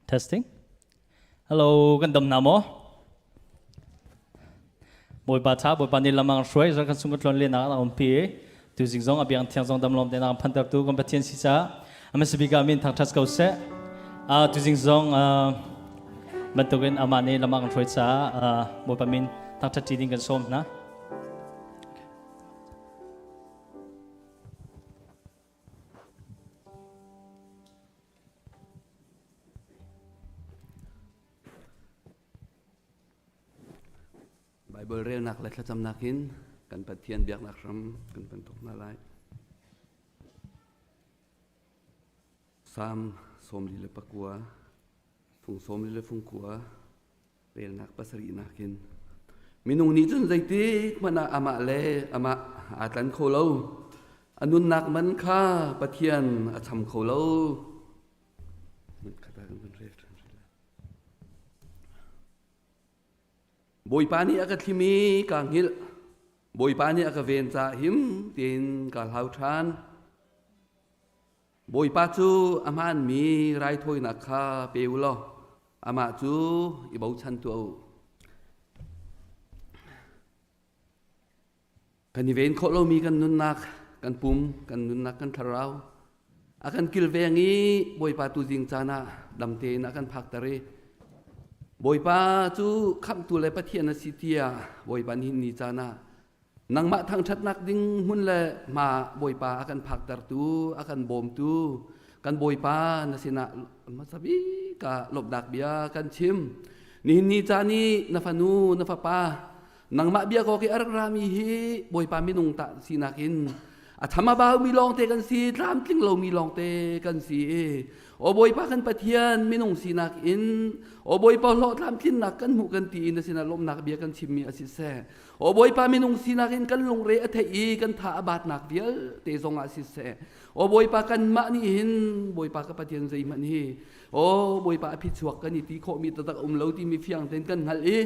Testing. Hello, kan dam na maw? Bawipa tha, Bawipa nih lamang hruai, zar kan sung kan tlon le nak um pi. Tu zing zong abiang thiang zong dam lom te nak phantar tu kan Pathian si ca. Amasabika min thang thas ko se. Tu zing zong bantukin amah nih lamang hruai ca Bawipa min thang that ding kan som na. Bible relnak le thlacamnak in kan Pathian biaknak hram kan bantuk hna lai. Salm 49, fung 42, relnak pasarihnak in minung nih cun zeitik hmanh ah amah le amah aa tlan kho lo. A nunnak man kha Pathian a cham kho lo. Bawipa nih a ka thlim i kaa hngilh. Bawipa nih a ka ven caah him tein kaa hlau ṭhan. Bawipa cu a hmaanmi raithawinak kha pe u law amah cu i bochan tuah u. Kan i ven khawh lomi kan nunnak, kan pum, kan nunnak, kan thlarau a kan kilveng i Bawipa tuzing caan ah dam tein a kan phakter i Bawipa cu khamhtu le Pathian a si tiah Bawipa nihin ni caan ah Nangmah thangṭhatnak ding hmun le hma Bawipa a kan phaktertu, a kan bawmtu, kan Bawipa na sinah hmasa bik ah lawmhnak bia kan chim. Nihin ni caan i na fanu, na fapa, nangmah bia kawk i a rak rami hi Bawipa minung tah sinak in a tham a baumi lawngte kan si, tlamtling lomi lawngte kan si i Aw Bawipa kan Pathian minung sinak in Aw Bawipa hlawh tlamtlinnak kan hmuh kan ti in na sinah lawmhnak bia kan chimmi a si seh. Aw Bawipa minung sinak in kan lungre a theih i kan tha a batnak vialte zong ah siseh. Aw Bawipa kanmah nih hin Bawipa ka Pathian zeihmanh hi Aw Bawipa a phichuak kan i ti khawhmi taktak a um lo timi fiang tein kan hngalh i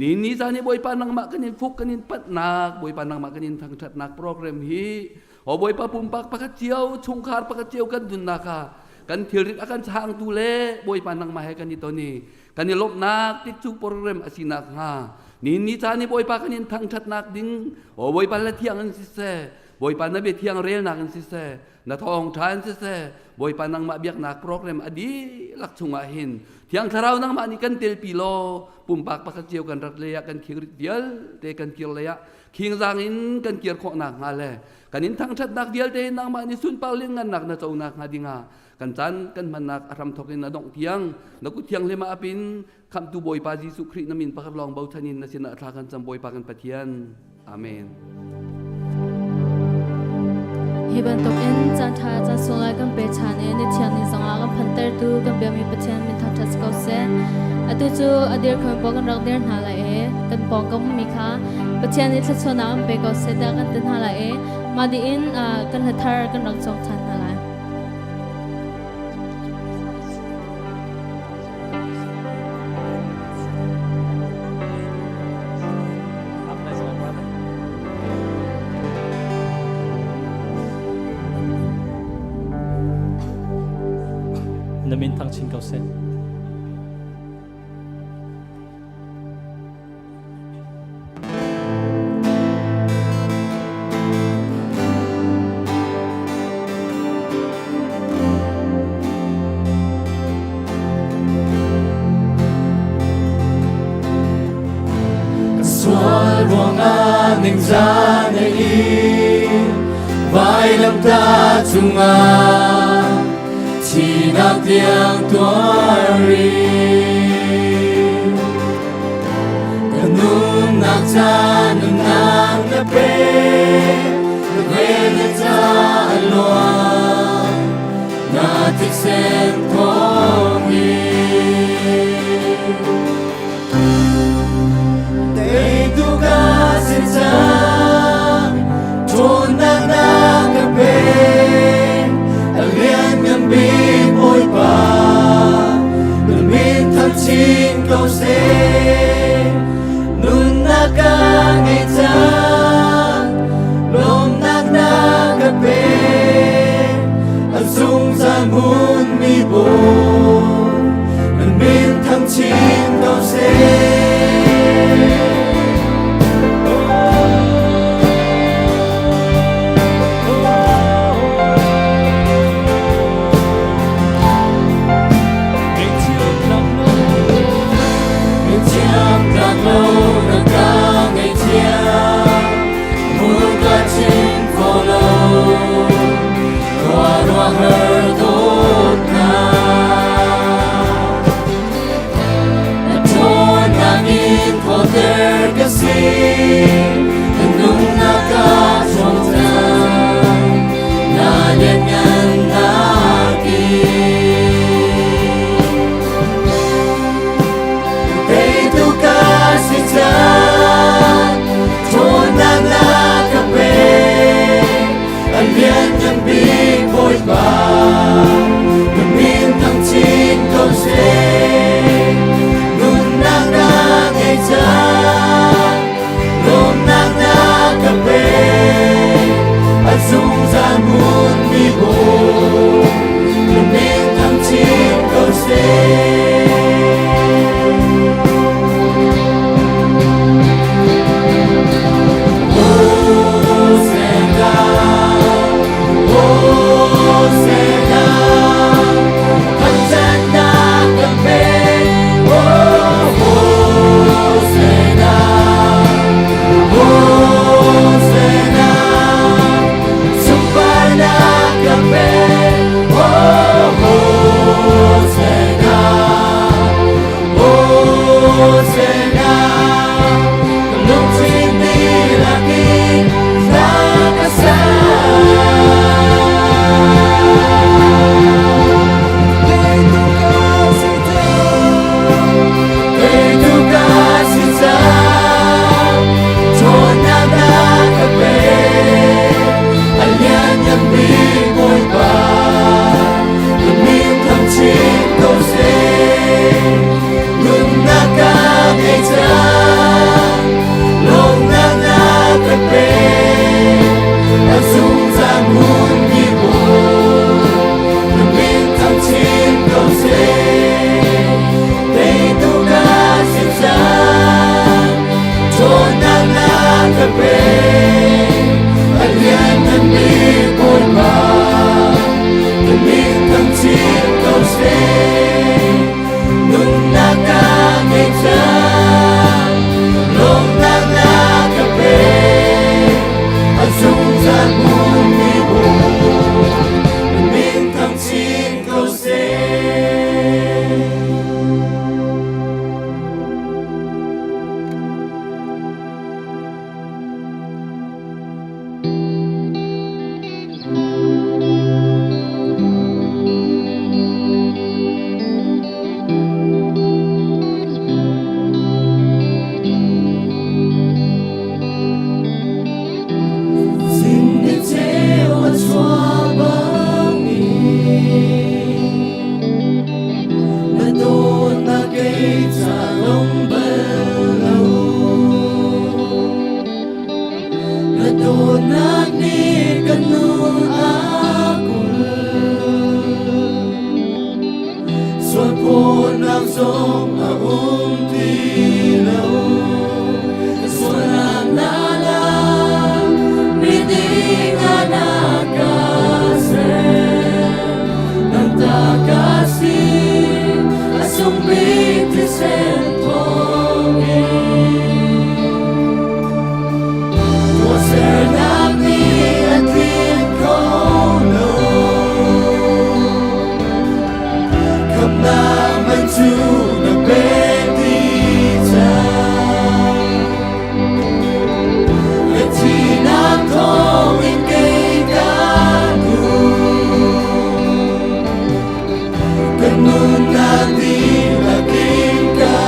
ni ni zan hi Bawipa nangmah kan in fuk kan in panhnak Bawipa nangmah kan in thangṭhatnak program hi Aw Bawipa pumpak pakhat cio chungkhar pakhat cio kan nunnak ah kan thilrit a kan changtu le Bawipa nangmah he kan i ton i kan i lawmhnak tikcu program a sinak hnga ni ni caan i Bawipa kan in thangṭhatnak ding aw Bawipa la thiang in siseh Bawipa na bia thiang relnak in siseh na thawngṭha in siseh Bawipa nangmah biaknak program a dihlak chungah hin Thiang Thlarau nangmah nih kan telpi law pumpak pakhat cio kan rat lei ah kan khingrit vialte kan kir lei ah khingzang in kan kir khawh nak hnga le kan in thangṭhatnak vialte nangmah nih sunpar lianngannak na co nak hnga dingah kan caan kan hmannak a hramthok in a dongh tiang na kut thianghlim ah apin khamhtu Bawipa Jesuh Khrih na min pakhat lawng bochan in na sinah thla kan cam Bawipa kan Pathian. Amen. Hi bantuk in caan ṭha caan sunglawi kan pe ṭhan i ni thiang ni zongah kan phantertu kan biami Pathian min thangṭhat si ko seh. Atu cu a dir khomi paoh kan rak dir hna lai i kan pawngkam mi kha Pathian nih thluachuahnak an pe ko seh tiah kan ti hna lai i mah dih in kan hla thar kan rak cawk ṭhan hna lai. Na min thang chin ko seh. Sual ruangah ningzah na in vailamtah cungah thihnak tiang tuar in Ka nunnak ca nunnak na pe, na vel na ca a luang, na thisen thawngin. Teitu ka si cang, ṭhawnnak na ka pe, a lianngan bik Bawipa, na min thangchin ko seh. Nunnak ka ngei cang, lawmnak na ka pe, a zungzal hmunmi bawm. chin ko seh. Ngei thiam tlak lo na ka ngei thiam, hmur ka chim kho lo, khuaruahhar dawtnak. Na ṭhawnnak in thawter ka si, na nunnak ka hrawm cang, na lianngannak in. Teitu ka si cang, ṭhawnnak na ka pek, a lianngan bik Bawipa, na min thang chin ko seh. Nunnak na ngei cang, lawmnak na ka pek, a zungzal hmunmi Bawi, na min thang chin ko seh. Hosanna, Hosanna, thangṭhatnak ka pek. Oh, Hosanna, Hosanna, sunparnak ka pek. Oh, Hosanna, Hosanna, ka lungthin dihlak in hla ka sa. Teitu ka si cang, teitu ka si cang, ṭhawnnak na ka pek, a lianngan bik Bawipa, na min thang chin ko seh. Nunnak ka ngei cang, lawmnak na ka pek, a zungzal hmunmi Bawi, na min thang chin ko seh. Teitu ka si cang, ṭhawnnak na ka pek, a lianngan bik Bawipa, na min thang chin ko seh. Nunnak ka ngei cang, lawmnak na ka pek, a zungzal hmunmi Bawi, na min thang chin ko seh. Zing ni ceu a chuah bangin, na dawtnak kei ca dong bal lo. Na dawtnak nih ka nun a kulh, sualphawtnak zong a um ti lo. Sualnak na lak, miding ah na ka ser. Nang ta ka si, a sung bik thisen thawngin. Tuahsernak nih a tlinh kho lo. Khamhnak man cu na pek dih cang. Na thihnak thawngin kei ka nung. Ka nunnak dihlak in ka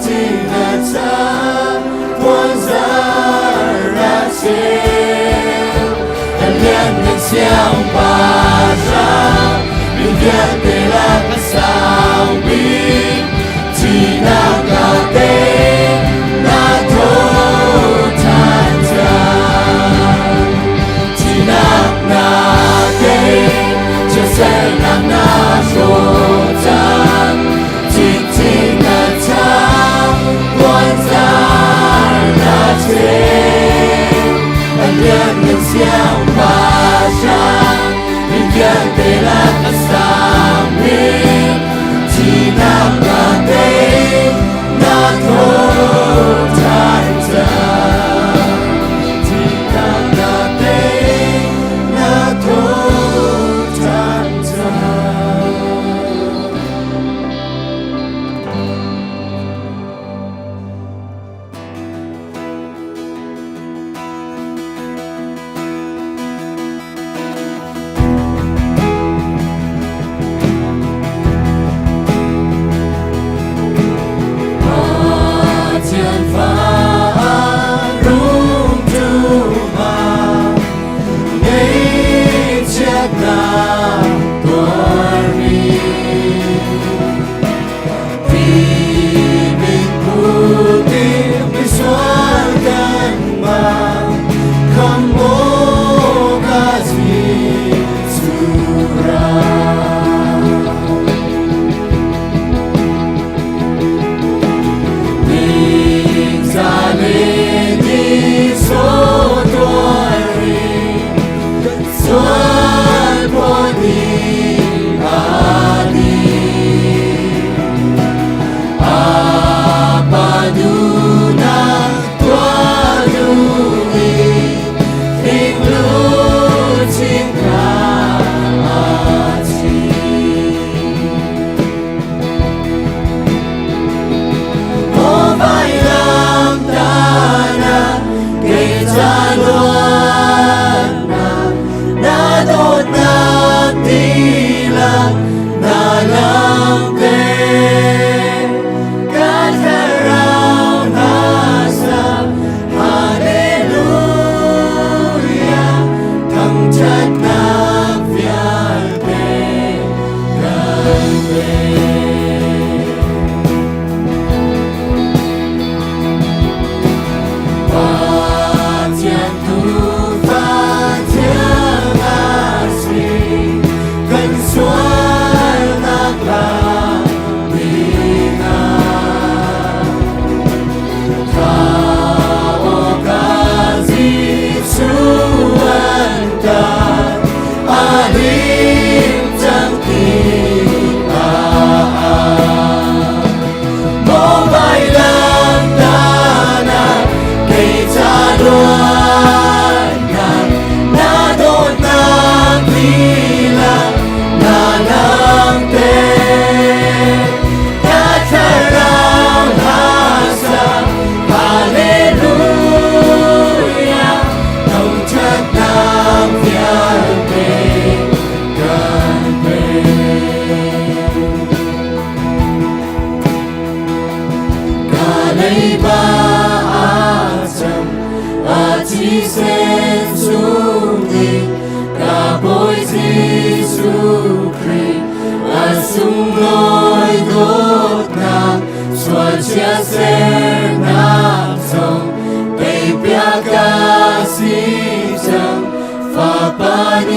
静的唱，我在那前，两人相巴上，明天的那个伤病，只那个的那头参加，只那那的就是那那所在。静静的唱，我在那前，两人相巴上，明天的那个伤病，只那个的那头参加，只那个的那头参加。前方如竹马，你切那多里，地面不定你说干嘛？看我家己出来。你在你的所多里，穿过你阿里，阿巴杜那多杜里，听路情卡阿奇。我白浪大那给咱乱那那多那地啦那浪的，嘎特让那萨哈利路亚，唐查那比尔贝干贝。八天土发天阿西，跟酸那拉比那，他我嘎吉苏安达，阿林张提阿。莫白浪大那给咱乱那那多那比拉那浪的，那特让哈萨哈利路亚，都这那边的干杯。咖喱巴阿曾阿基森苏尼，咖波基苏克里，阿苏诺多那，索切塞那松，贝比卡西江，法巴尼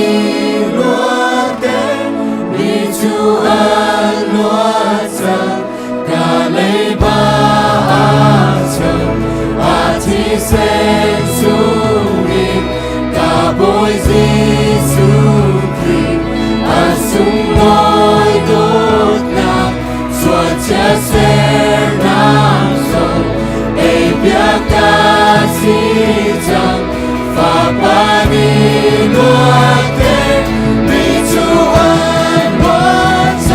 罗德，尼朱安罗藏。咖喱巴阿曾阿提森苏里，嘎波基苏克里，阿苏诺多那，索切塞那松，贝比卡西江，法巴尼罗德，尼朱安罗藏。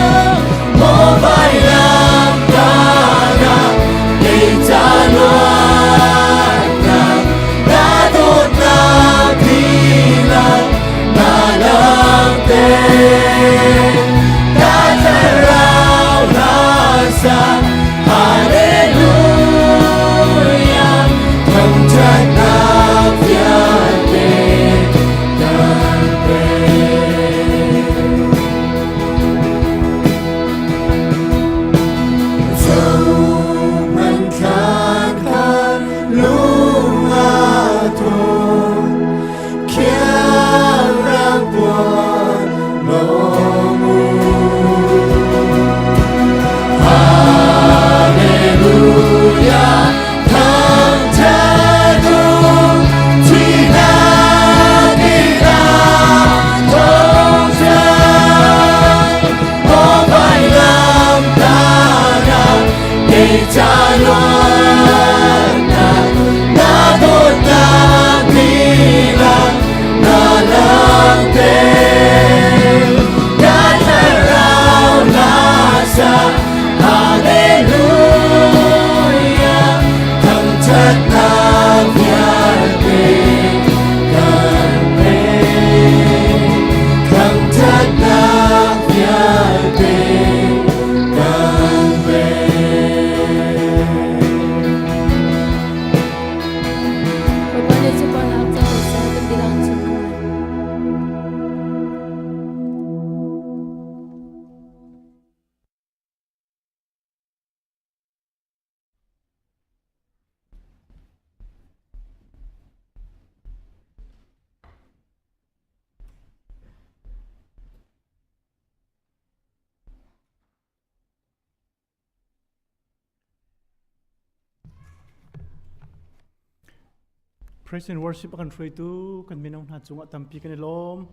Praise and worship a kan hruaitu kan mino hna cungah tampi kan i lawm.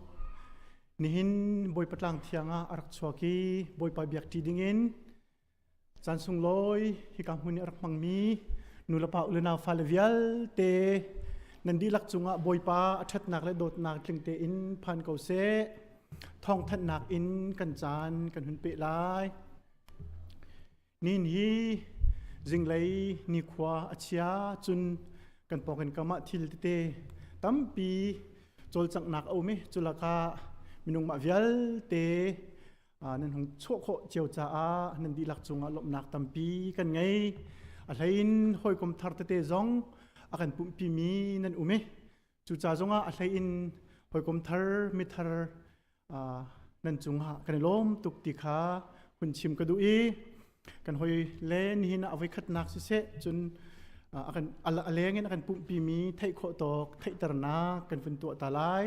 Nihin Bawipa tlang thiang ah a rak chuak i Bawipa biak ṭi dingin caan sunglawi hika hmun i a rak hmangmi nulepa ulenau fale vialte nan dihlak cungah Bawipa a ṭhatnak le dawtnak tling tein phan ko seh. Thawngthanhnak in kan caan kan hun peh lai. Nin hi zinglei nikhua a chia cun kan pawngin kam ah thil tete tampi cawlcanghnak a um i culakah minung mah vialte nan hung chuah khawh cio caah nan dihlak cungah lawmhnak tampi kan ngei. A hlein hawikom thar tete zong a kan pumhpimi nan um i cuca zongah a hlein hawikom thar mithar nan cungah kan i lawm tuk ti kha hun chim ka duh i kan hoi le nihin ah a voikhatnak siseh cun a kan a leng in a kan pumhpimi theih khawh tawk theihternak kan vun tuah ta lai.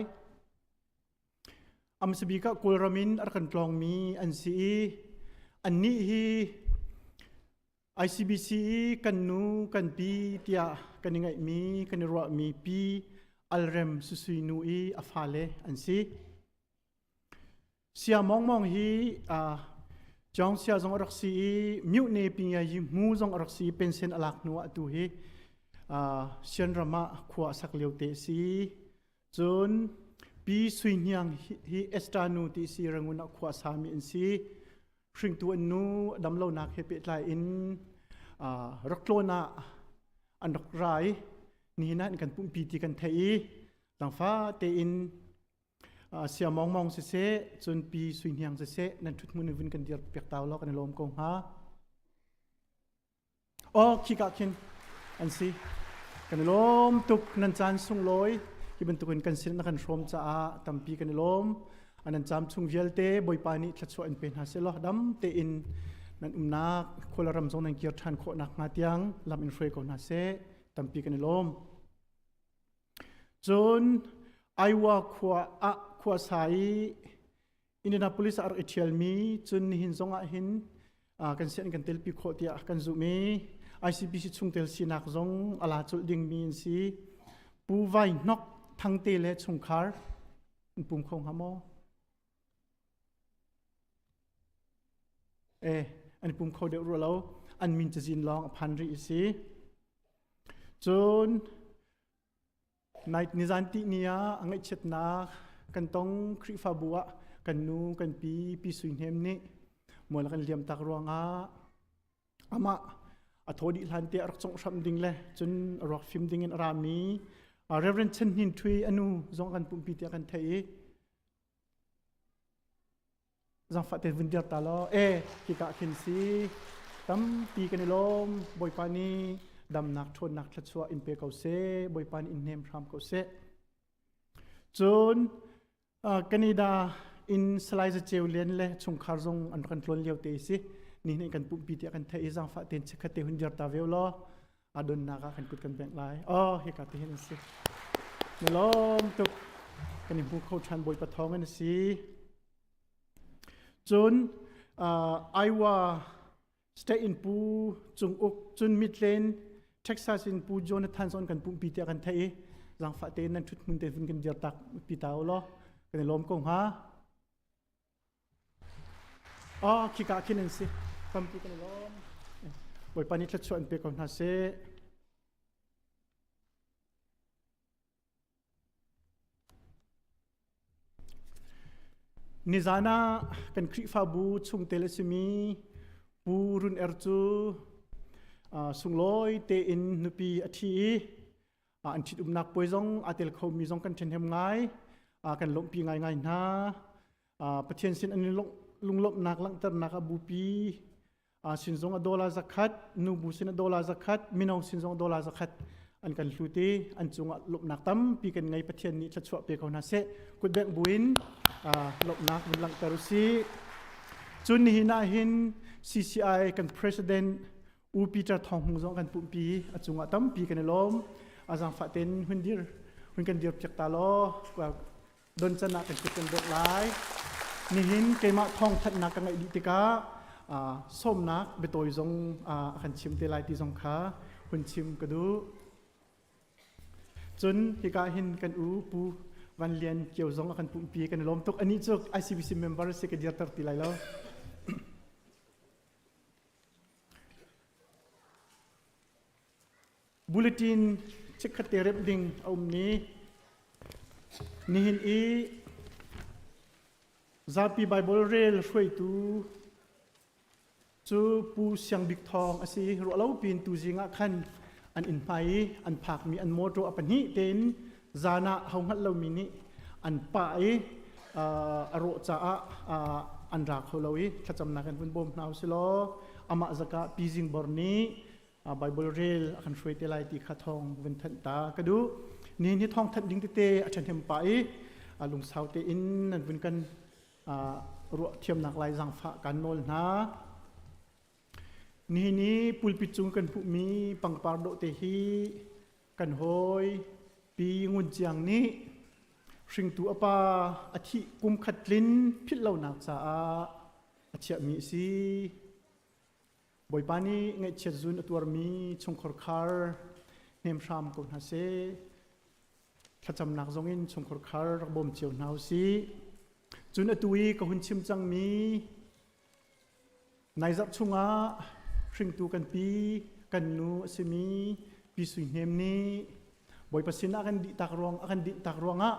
Amsabik ah Kawlram in a rak kan tlawngmi an si i annih hi ICBC i kan nu kan pi tiah kan i ngaihmi kan i ruahmi pi Alrem Susui nu i a fale an si. Sia Mawng Mawng hi Jong Sia zong a rak si i Myuhne Pingayi Hmu zong a rak si i pension a lak hnu ah atu hi Sian ram ah khua a sak lio te a si. Cun Pi Sui Hniang hi Esther nu ti si Rangoon ah khua a sami an si. Hringtu an nu a damlonak he pehtlai in rak tlawn ah an rak ra i nihin ah an kan pumhpi ti kan theih i tlangfa tein sia mawng mawng siseh cun pi sui hniang siseh nan ṭhut hmun in vun kan dir piak tau law kan i lawm ko hnga. Oh khika khin an si. Kan i lawm tuk nan caan sunglawi hi bantukin kan sin na kan hrawm caah tampi kan i lawm. Nan caam chung vialte Bawipa nih thluachuah in pe hna seh law dam tein nan umnak khualaram zong nan kir ṭhan khawh nakhnga tiang lam in hruai ko hna seh. Tampi kan i lawm. Cun Iowa khua ah khua sa i Indianapolis ah a rak i ṭhialmi cun nihin zong ah hin kan sian kan telpi khawh tiah kan zumh i ICBC chungtel sinak zong a la colh dingmi an si. Pu Vai Hnok Thangte le chungkhar an pum kho hnga maw? Eh, an pum kho deuh rua lo. An min cazin lawng a phan rih a si. Cun Night nizan ti ni ah a ngaihchiatnak kan tong Khrihfabu ah kan nu kan pi pi Sui Hnem nih mual kan liam tak ruangah amah a thaw dih hlan te a rak congh hram ding le cun a ruak fim ding in a rami Reverend Chen Hnin Thui anu zong kan pumpi tiah kan theih i Zangfah te vun dir ta law e hika khin si tampi kan i lawm Bawipa nih damnak ṭhawnnak thluachuah in pe ko seh Bawipa nih in hnem hram ko seh cun Canada in Salai Zaceu Lian le chungkhar zong an kan tlawn lio te si ni nih kan pumpi tiah kan theih i zangfah ten chikkhat te hun dir ta ve law adonnak ah kan kut kan bengh lai oh hika te hin an si na lawm tuk kan i hmu kho ṭhan Bawipa thawng in a si cun Iowa State in Pu Cung Uk cun Midland Texas in Pu Jonathan zon kan pumpi tiah kan theih i zaangfah tein nan ṭhut hmun te vun kan dir tak pi ta u law kan i lawm ko hnga Oh, khika khin an si. Tampi kan i lawm. Bawipa nih thluachuah in pe ko hna seh. Nizan ah kan Khrihfabu chungtel a simi Pu Run Er cu sunglawi tein nupi a ṭhi i an ṭhitumnak puai zong aa tel khomi zong kan ṭhenhem ngai kan lawmhpi ngaingai hna Pathian sin an i lunglawmhnak langhternak a bupi sin zong a dollar zakhat nubu sin a dollar zakhat mino sin zong dollar zakhat an kan hlut i an cungah lawmhnak tampi kan ngei Pathian nih thluachuah pe ko hna seh kutbengh buin lawmhnak vun langhter usih cun nihin ah hin CCI kan president U Peter Thawng Hmung zong kan pumpi a cungah tampi kan i lawm a zaangfah tein hun dir hun kan dir piak ta law don can ah kan kut kan bawk lai nihin keimah thawng thanhnak ka ngeih dih tikah sawmnak biatawi zong a kan chim te lai ti zong kha hun chim ka duh. Cun hika hin kan u Pu Van Lian Kio zong a kan pumpi kan i lawm tuk. Anih cu ICBC member si ka dirter ti lai lo. Bulletin chikkhat te remh ding a um ni. Nihin i zapi Bible rel hruaitu cu Pu Siang Bik Thawng a si. Ruahlo piin tuzing ah khan an inn hmai i an phakmi an mawṭaw a pahnih tein zan ah ho hngalh lomi nih an pah i a rawh caah an ra kho lo i thlacamnak in vun bawm hna usih law amah zaka Pi Zing Bor nih Bible rel a kan hruai te lai ti kha thawng vun thanh ta ka duh. Ni hi thawng thanh ding tete a ṭhahnem pah i lungsau tein nan vun kan ruah thiamnak lai zaangfah kan nawl hna. Nihin i pulpit cung kan hmuhmi pangpar dawh te hi kan hawi Pi Ngun Ciang nih hringtu a pa a thih kum khat tlin philh lonak caah a chiahmi a si. Bawipa nih ngaihchiat zun a tuarmi chungkhar khar hnem hram ko hna seh. Thlacamnak zongin chungkhar khar rak bawm cio hna u sih. Cun atu i ka hun chim cangmi nai zarh chungah hringtu kan pi kan nu a simi Pi Sui Hnem nih Bawipa sin ah kan dih tak ruang a kan dinh tak ruangah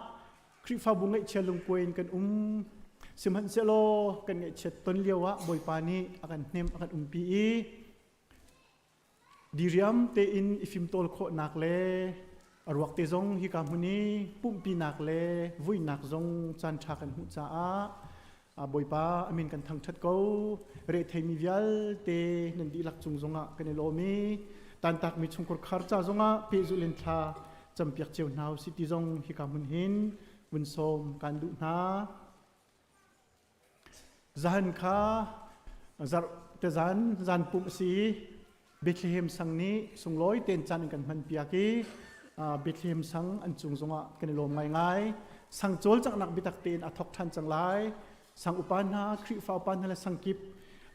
Khrihfabu ngaihchia lungkuai in kan um. Sihmanhsehlaw kan ngaihchiat ton lio ah Bawipa nih a kan hnem a kan umpi i Diriam tein i fimtawl khawhnak le a ruak te zong hika hmun i pumhpinak le vuinak zong caanṭha kan hmuh caah Bawipa a min kan thangṭhat ko. Retheimi vialte nan dihlak cung zongah kan i lawm i tantakmi chungkhar khar ca zongah pehzulh in thla campiak cio hna usih ti zong hika hmun hin vun sawm kan duh hna. Zahan kha zarh te zan zan pumh a si i Bethlehem sang nih sunglawi tein caan in kan hmanpiak i Bethlehem sang an cung zongah kan i lawm ngaingai. Sang cawlcanghnak biatak tein a thawk ṭhan cang lai. Sang upa hna, Khrihfa upa hna le sang kip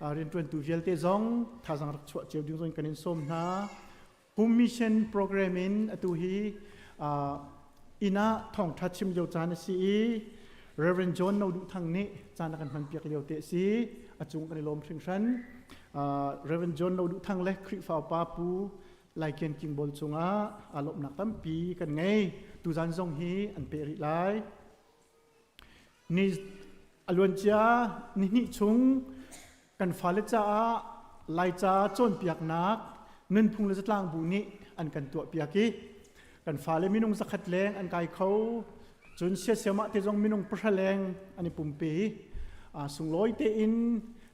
rianṭuantu vialte zong thazaang rak chuah cio ding zong kan in sawm hna. Home mission program in atu hi inn ah thawngṭha chim lio caan a si i Reverend John No Duh Thang nih caan a kan hmanpiak lio te a si. A cung kan i lawm hringhran. Reverend John No Duh Thang le Khrihfa upa Pu Lai Kian King Bawl cungah aa lawmhnak tampi kan ngei. Tuzan zong hi an peh rih lai. Ni a luancia nihnih chung kan fale caah Laica cawnpiaknak nunphung le zatlangbu nih an kan tuahpiak i kan fale minung zakhat leng an kai kho. Cun siasiamah te zong minung pahra leng an i pumpe i sunglawi tein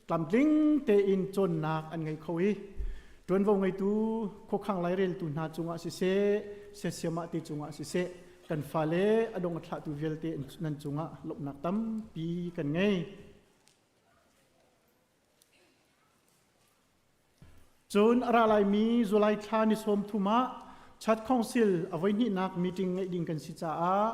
tlamtling tein cawnnak an ngei kho i ṭuanvo ngeitu khuakhang laireltu hna cungah siseh siasiamah te cungah siseh kan fale a dong a thlahtu vialte nan cungah lawmhnak tampi kan ngei. Cun a ra laimi July thla ni sawm thum ah Chat Council a voihnihnak meeting ngeih ding kan si caah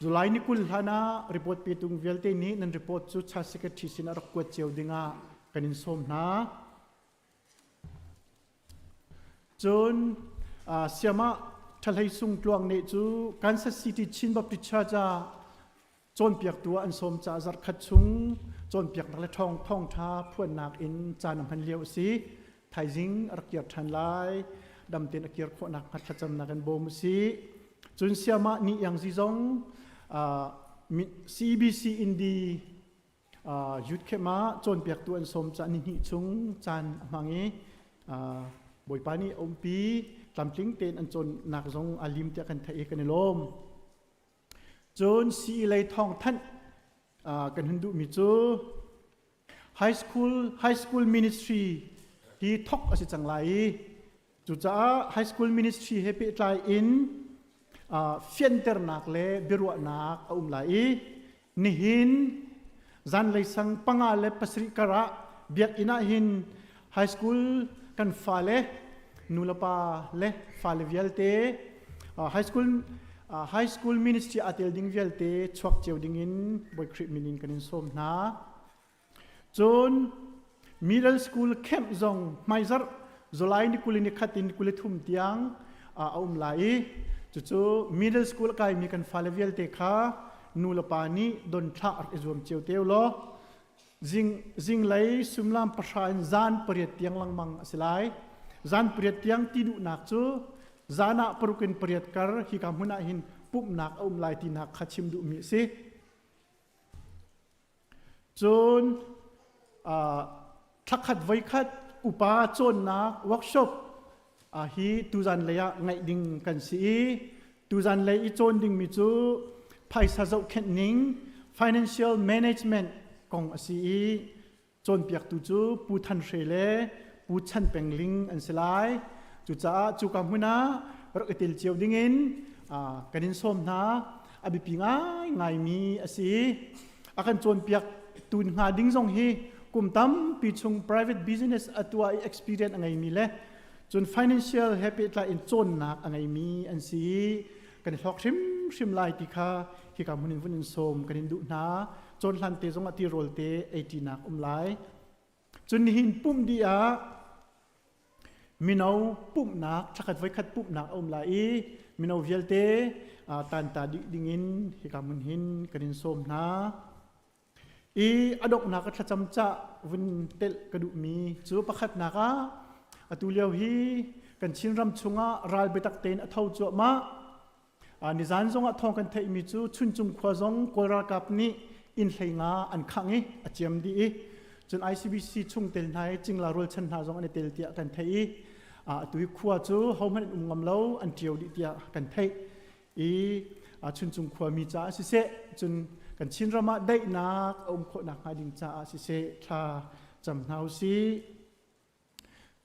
July ni 20 hlan ah report petung vialte nih nan report cu Chat Secretary sin ah rak kuat cio dingah kan in sawm hna. Cun Siamah Ṭhahlei Sung Tluang nih cu Kansas City Chin Baptist Church ah cawnpiaktu ah an sawm caah zarhkhat chung cawnpiaknak le ṭhawng thawngṭha phuannak in caan a hman lio a si. Thaizing a rak kir ṭhan lai. Dam tein a kir khawhnak hnga thlacamnak in bawm u sih. Cun Siamah Ni Iang Zi zong CBC Indi Youth camp ah cawnpiaktu an sawm caah nihnih chung caan a hmang i Bawipa nih a umpi tlamtling tein an cawnnak zong aa lim tiah kan theih i kan i lawm. Cun sii lei thawngthanh kan hun duhmi cu high school ministry hi thok a si cang lai i cucaah high school ministry he pehtlai in fianternak le biaruahnak a um lai i nihin zanlei sang 5 le 7 kar ah biakinn ah hin high school kan fale nulepa le fale vialte high school ministry aa tel ding vialte chuak cio ding in Bawi Khrih min in kan in sawm hna. Cun middle school camp zong hmaizarh July ni 21 in 23 tiang a um lai i. Cucu middle school a kaimi kan fale vialte kha nu le pa nih don thlah rak i zuam cio te law zing zinglei suimilam 3 in zan 8 tiang lengmang a si lai. Zan 8 tiang ti duhnak cu zan ah 6 in 8 kar hika hmun ah hin pumhnak a um lai tinak kha chim duhmi a si. Cun thlakhat voikhat upa cawnnak workshop hi tuzan lei ah ngaih ding kan si i tuzan lei i cawn dingmi cu phaisa zohkhenh ning financial management kong a si i cawnpiaktu cu Pu Than Hre le Pu Chan Peng Ling an si lai. Cucaah cuka hmun ah rak i tel cio dingin kan in sawm hna. A biapi ngaingaimi a si. A kan cawnpiak tu hnga ding zong hi kum tampi chung private business a tuah i experience a ngeimi le cun financial he pehtlai in cawnnak a ngeimi an si. Kan i hlawk hrimhrim lai ti kha hika hmun in vun in sawm kan in duh hna. Cawn hlan te zong ah tirawl te ei ṭinak um lai. Cun nihin pumh dih ah mino pumhnak thlakhat voikhat pumhnak a um lai i mino vialte tanta dih dingin hika hmun hin kan in sawm hna. I a donghnak a thlacam cah vun telh ka duhmi cu pakhatnak ah atu lio hi kan Chinram chungah ral biatak tein a tho cuahmah. Nizan zongah thawng kan theihmi cu Chuncung khua zong Kawl ralkap nih inn 15 an khangh i a ciam dih i cun ICBC chungtel hna i cingla rualchan hna zong an i tel tiah kan theih i atu hi khua cu hohmanh an um ngam lo, an ṭio dih tiah kan theih i Chuncung khuami caah siseh, cun kan Chinram ah daihnak a um khawh nakhnga ding caah siseh, thla cam hna usih.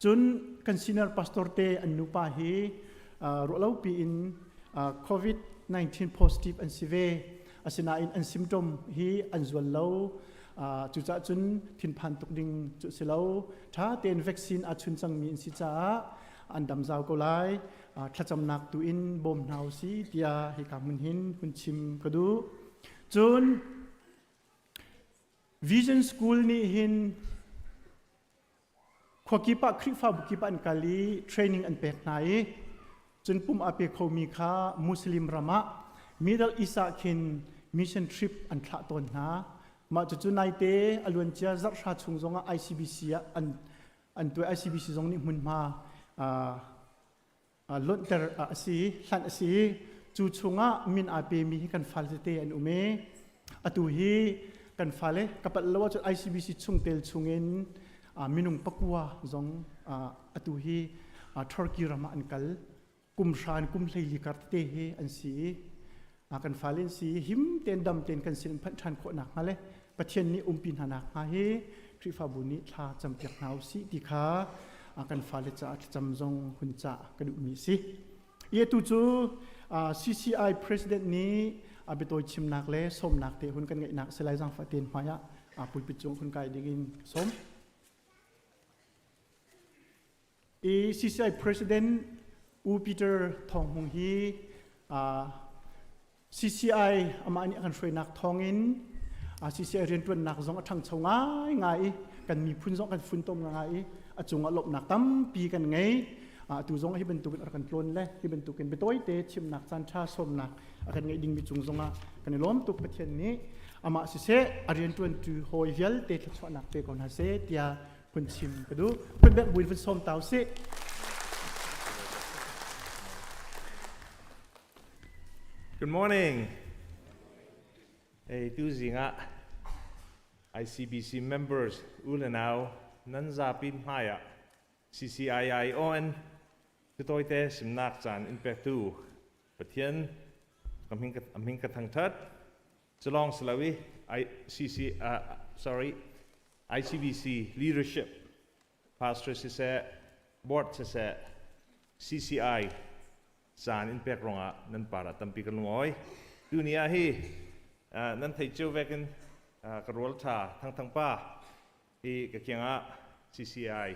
Cun kan senior pastor te an nupa hi ruahlopi in COVID-19 positive an si ve. Asinain an symptom hi an zual lo. Cucaah cun thinphan tuk ding cu si lo. Ṭha tein vaccine aa chun cangmi an si caah an dam zau ko lai. Thlacamnak tu in bawm hna usih tiah hika hmun hin hun chim ka duh. Cun Vision School nih hin khuakip ah Khrihfabu kip ah an kal i training an pek hna i cun pum aa pe khomi kha Muslim ram ah Middle East ah khin mission trip an thlah tawn hna. Mah cucu naite a luancia zarhhra chung zongah ICBC ah an tuah. ICBC zong nih hmunhma lonhter a si, hlanh a si. Cu chungah min aa pemi hi kan fale tete an um i atu hi kan fale ka palh lo ahcun ICBC chungtel chungin minung 9 zong atu hi Turkey ram ah an kal. Kum 3 in kum 14 kar tete hi an si i kan fale an si. Him tein dam tein kan sin phanh ṭhan khawh nakhnga le Pathian nih umpi hna nakhnga hi Khrihfabu nih thla campiak hna usih ti kha kan fale caah thlacam zong hun cah ka duhmi a si. I atu cu CCI President nih a biatawi chimnak le sawmnak te hun kan ngeihnak si lai. Zaangfah tein hmai ah pulpit cung hun kai ding in sawm. I CCI President U Peter Thawng Hmung hi CCI amah nih a kan hruainak thawngin CCI rianṭuannak zong a ṭhangcho ngaingai i kan miphun zong kan funtom ngai i a cungah lawmhnak tampi kan ngei. Atu zong hi bantukin a rak kan tlawn le hi bantukin biatawite chimnak caan ṭha sawmnak a kan ngeih dingmi cung zongah kan i lawm tuk. Pathian nih amah siseh, a rianṭuantu hawi vialte thluachuahnak pe ko hna seh tiah hun chim ka duh. Phunbek buin vun sawm ta usih. Good morning. Hey, tu zing ah ICBC members u le nau nan zapi hmai ah CCIION tutoite simnak caan in pektu Pathian aming ka thangthat. Culong siloI ICC sorry ICBC leadership, pastor siseh, board siseh, CCI caan in pek ruangah nan par ah tampi kan lungawi. Tuni ah hi nan thei cio vekin ka rual tha Thang Thang pa hi ka kiang ah CCI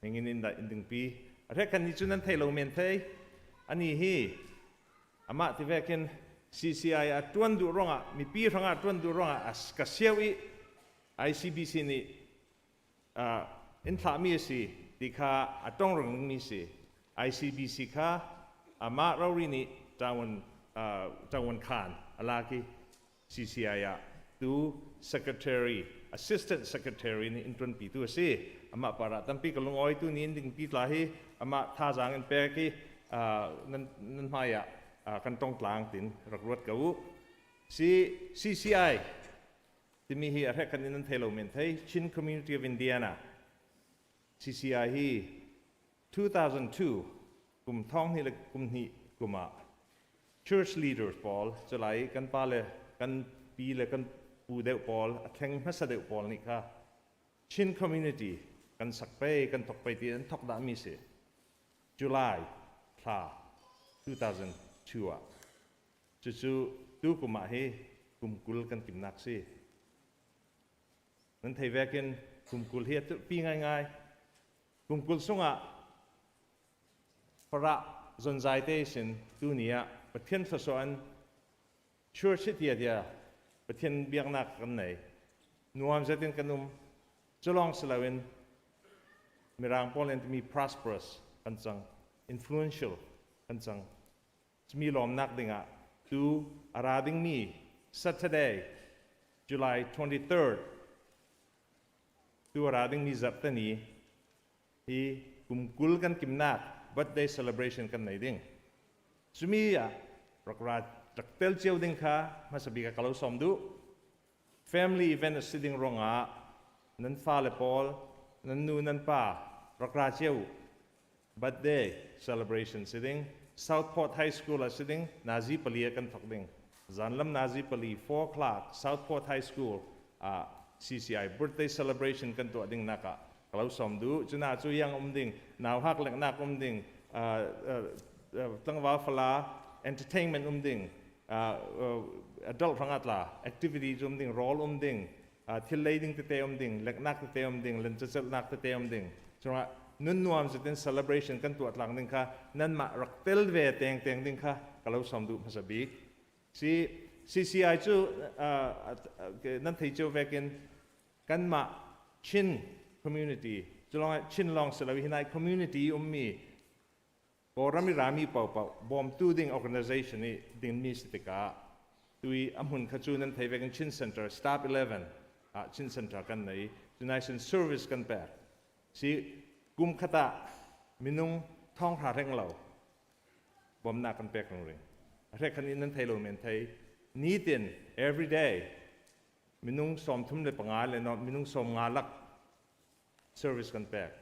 ningin in dah in dingpi. A hrek kan ni cu nan thei lo men thei. Ani hi amah ti vekin CCI a tuan duh ruangah, mipi hrangah tuan duh ruangah ka siau i ICBC nih in thlahmi a si ti kha a tong rengmi si. ICBC kha amah rori nih ṭawan ṭawan khan a lak i CCI ah tu secretary assistant secretary nih in ṭuanpi tu a si. Amah parah tampi ka lungawi tu ni in dingpi tla hi amah thazaang in pek i nan nan hmai ah kan tong tlang tin rak ruat ko u. Si CCI timi hi a hrek kan in nan thei lo men thei Chin Community of Indiana CCI hi 2002 kum thong hnih le kum hnih kum ah church leaders pawl culai kan pa le kan pi le kan pu deuh pawl a thleng hmasa deuh pawl nih kha Chin community kan sak pei kan thok pei ti an thok dah mi si July thla 2002 ah cucu tu kum ah hi kum 20 kan timnak si nan thei vekin kum 20 hi a pi ngaingai kum 20 sungah Farah zonzai te sin tuni ah Pathian thluachuah in church hi tia tia Pathian biaknak kan nei. Nuam zetin kan um. Culong si loin Mirang pawl in timi prosperous kan cang, influential kan cang. Cumi lawmnak dingah tu a ra dingmi Saturday, July 23rd tu a ra dingmi zarhte ni hi kum 20 kan kimnak birthday celebration kan nei ding. Cumi ah rak ra rak tel cio ding kha hmasa bik ah ka lo sawm duh. Family event a si ding ruangah nan fale pawl, nan nu nan pa rak ra cio. Birthday celebration si ding. Southport High School ah si ding. Nazi pali ah kan thok ding. Zanlam nazi pali 4 o'clock Southport High School ah CCI birthday celebration kan tuah ding nak ah ka lo sawm duh. Cuna cu yang um ding, nau hak leknak um ding, tlangval fala entertainment um ding, adult hrangah tla activity um ding, role um ding, thil lei ding tete um ding, leknak tete um ding, lentecelhnak tete um ding. Cungah nun nuam zetin celebration kan tuah tlang ding kha nanmah rak tel ve teng teng ding kha ka lo sawm duh hmasa bik. Si CCI cu nan thei cio vekin kanmah Chin community culong Chin lawng si lo hi nai community ummi Kawlram i rami paohpaoh bawmtu ding organization i dingmi si tikah tui a hmun kha cu nan thei vekin Chin Center Staff 11 ah Chin Center kan nei cunai service kan pek si kum khat ah minung thong hra reng lo bawmnak kan pek reng ring a hrek khan in nan thei lo men thei nitin every day minung 35 le minung 50 lak service kan pek.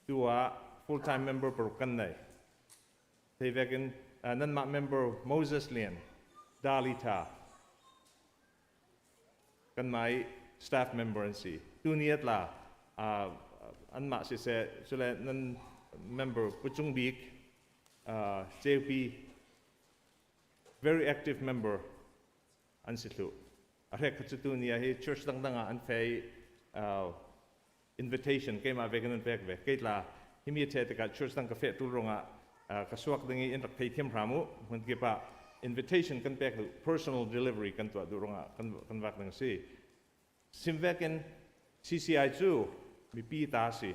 Tu ah full time member paruk kan nei. Thei vekin nanmah member Moses Lian, Dalita, kan mai staff member an si. Tu ni atla anmah si se sule nan member Pucung Bik, JP, very active member an si thlu. A hrek kha cu tu ni ah hi church dangdang ah an fei invitation keimah ve kan an pek ve. Kei tla himi the tikah church dang ka feh tul rungah ka suak ding i in rak thei thiam hram u. Hmun kip ah invitation kan pek duh personal delivery kan tuah duh rungah kan kan vak ding si. Simvek in CCI cu mipi ta si.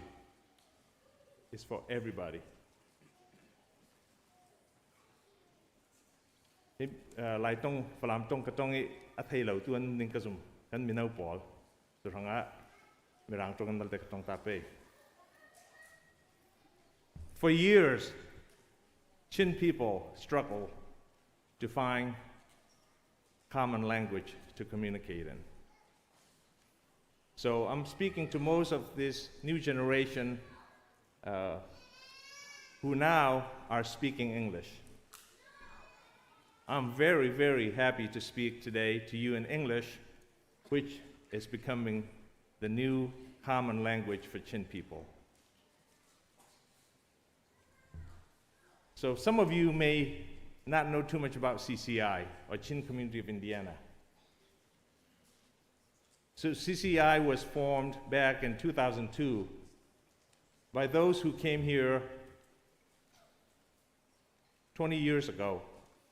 It's for everybody. Hi Lai tong Falam tong ka tong i a thei lo tu an ning ka zum kan mino pawl cu hrangah mirang tong an malte ka tong ta pe. For years, Chin people struggle to find common language to communicate in. So I'm speaking to most of this new generation who now are speaking English. I'm very, very happy to speak today to you in English, which is becoming the new common language for Chin people. So some of you may not know too much about CCI, or Chin Community of Indiana. So CCI was formed back in 2002 by those who came here 20 years ago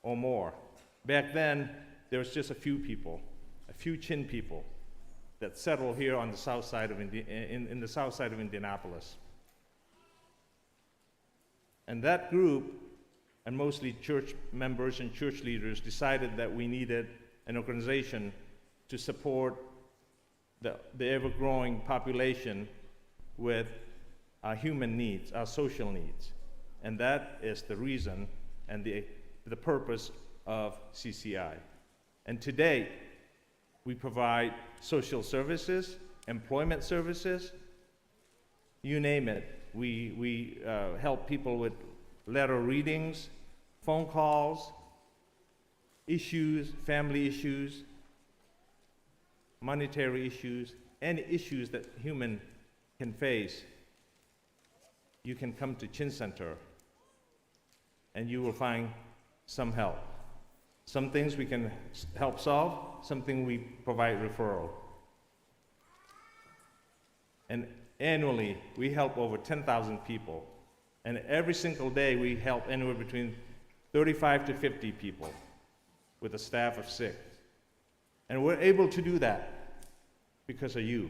or more. Back then, there was just a few people, a few Chin people that settled here on the south side of Indi- in the south side of Indianapolis. And that group and mostly church members and church leaders decided that we needed an organization to support the ever growing population with our human needs, our social needs. And that is the reason and the purpose of CCI. And today, we provide social services, employment services, you name it. We help people with letter readings, phone calls, issues, family issues, monetary issues, any issues that human can face. You can come to Chin Center and you will find some help. Some things we can help solve, something we provide referral. And annually, we help over 10,000 people. And every single day, we help anywhere between 35 to 50 people with a staff of six. And we're able to do that because of you,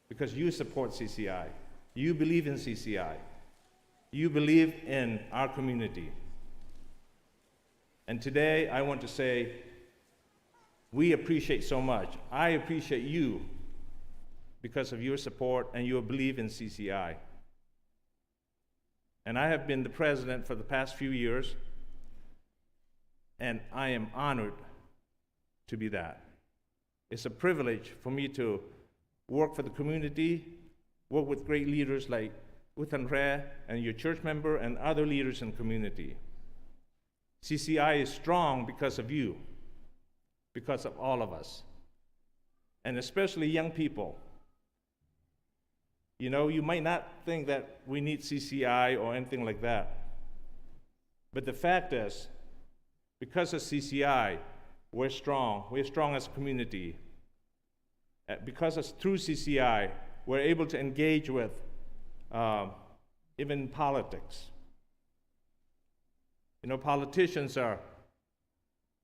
because you support CCI. You believe in CCI. You believe in our community. And today, I want to say, we appreciate so much. I appreciate you because of your support and your belief in CCI. And I have been the president for the past few years, and I am honored to be that. It's a privilege for me to work for the community, work with great leaders like U Than Hre and your church member and other leaders in the community. CCI is strong because of you, because of all of us, and especially young people. You might not think that we need CCI or anything like that. But the fact is, because of CCI, we're strong. We're strong as a community. Because of through CCI, we're able to engage with even politics. Politicians are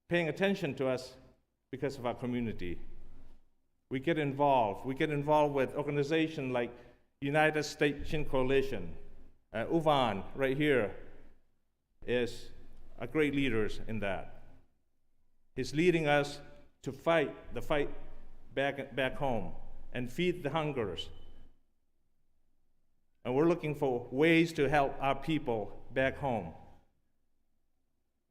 paying attention to us because of our community. We get involved. We get involved with organizations like United States Chin Coalition. Uvan, right here, is a great leader in that. He's leading us to fight the fight back home and feed the hungers. And we're looking for ways to help our people back home.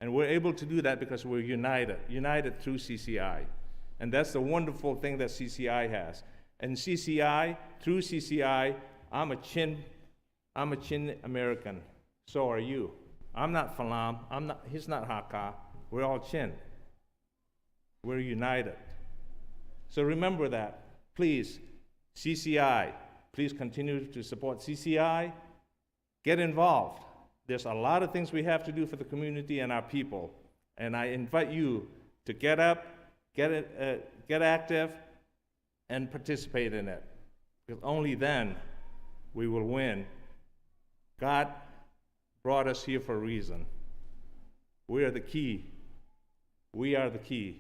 And we're able to do that because we're united, united through CCI. And that's the wonderful thing that CCI has. And CCI, through CCI, I'm a Chin American. So are you. I'm not Falam, I'm not, he's not Hakha. We're all Chin. We're united. So remember that. Please, CCI, please continue to support CCI. Get involved. There's a lot of things we have to do for the community and our people. And I invite you to get up, get active, and participate in it. Because only then we will win. God brought us here for a reason. We are the key. We are the key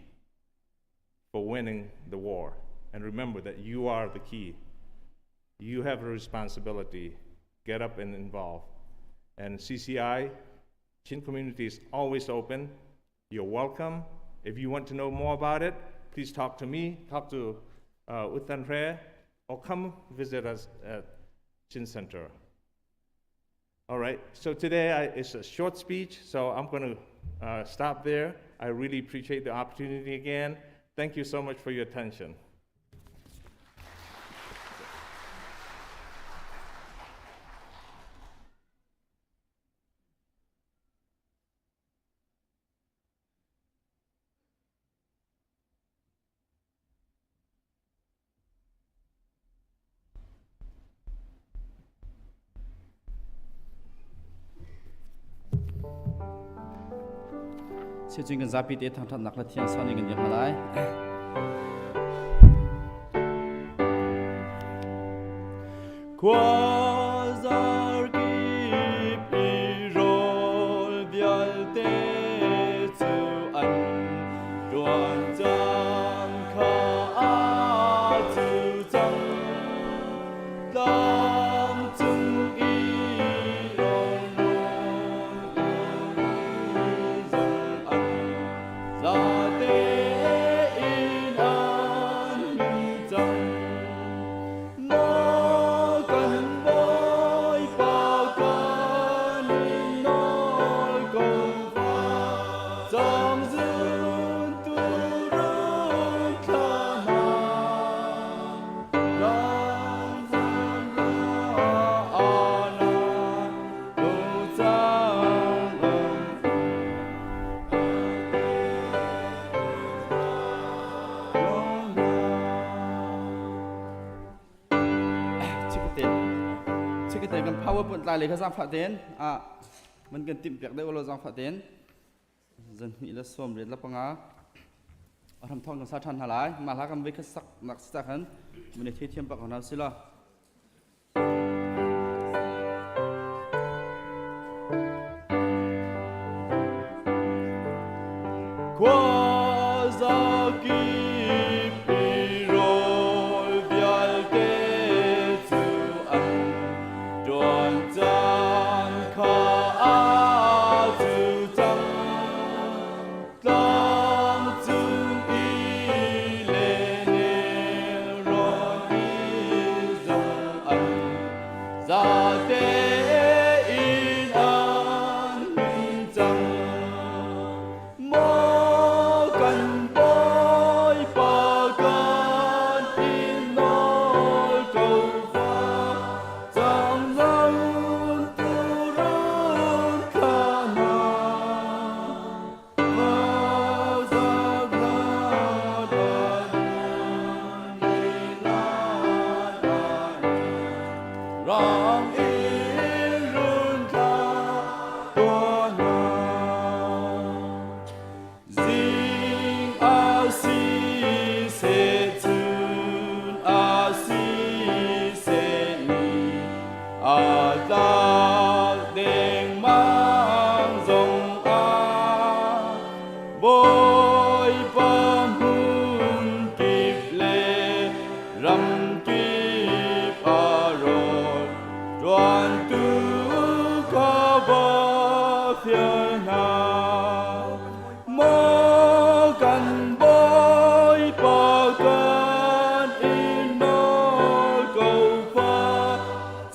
for winning the war. And remember that you are the key. You have a responsibility. Get up and involve. And CCI, Chin community is always open. You're welcome. If you want to know more about it, please talk to me, talk to U Than Hre, or come visit us at Chin Center. All right, so today it's a short speech, so I'm going to stop there. I really appreciate the opportunity again. Thank you so much for your attention. Sejing kan zapi te thangthat nak la thiang sa ni kan dir halai. Khuazar kip i rawl vialte cu an ṭuan caan kha a cu cang. Tlang cung i rawl nawn. tlai le kha zaangfah tein ah van kan timh piak deuh law zaangfah tein zan hnih le sawm riat le panga a hram thawng kan sa ṭhan hna lai. Mah hla kan voi khat sak nak si ca khan mun i theithiam pak ko hna usih law. Khuazakip i rawl vialte cu an ṭuan caan kha aa cu cang. Tlang cung i le nelrawn i zong an zate in an hmin cang. Maw kan Bawipa kan in nawl ko fa, cang lo turun thla hna. Rang in run thla tuah hna. Zing a si seh chun a si seh ni a tlak dengmang zong ah Bawipa hmun kip le ram kip a rawl ṭuantu kha va fial hna. Maw kan Bawipa kan in nawl ko fa,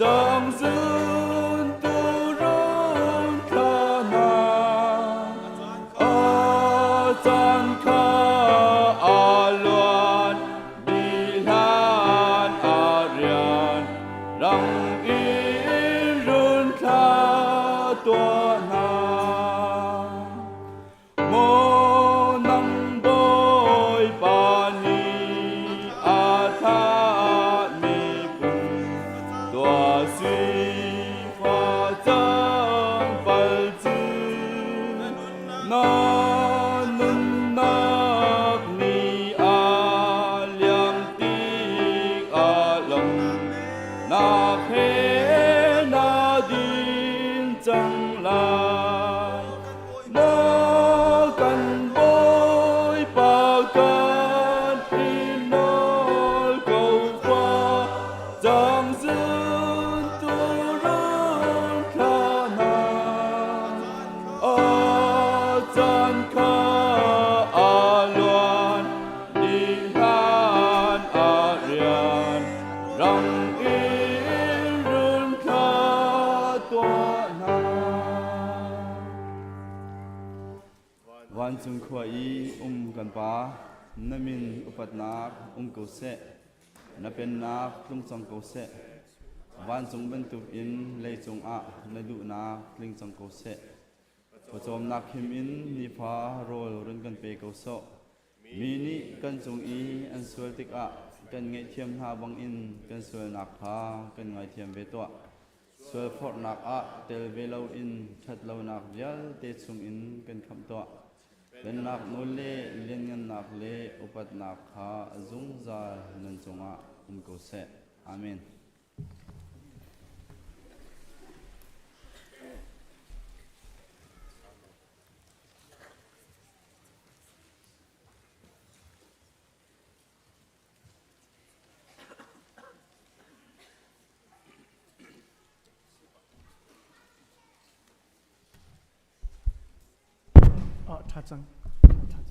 cang zun turun thla hna. A caan kha a luan dih hlan a rian rang in run thla tuah hna. Maw nang Bawipa nih a thlahmi phun tuah sifah cang pal cu na nunnak nih a liam tik ah lawmhnak he na din cang lai. Maw kan Bawipa kan in nawl ko fa, cang zun turun thla hna. A caan kha a luan dih hlan a rian rang in run thla tuah hna. Vancung khua i um kan Pa, na min upatnak um ko seh. Na pennak tlung cang ko seh. Vancung bantukin leicung ah na duhnak tling cang ko seh. Pawcawmnak him in nifa rawl run kan pe ko sawh. Mi nih kan cung i an sual tikah kan ngaihthiam hna bangin kan sualnak kha kan ngaithiam ve tuah. Sualphorhnak ah tel ve loin ṭhatlonak vialte chungin kan khamh tuah. Pennak nawl le lianngannak le upatnak kha zungzal nan cungah um ko seh. Amen. Ah, ṭha cang. Ṭha cang.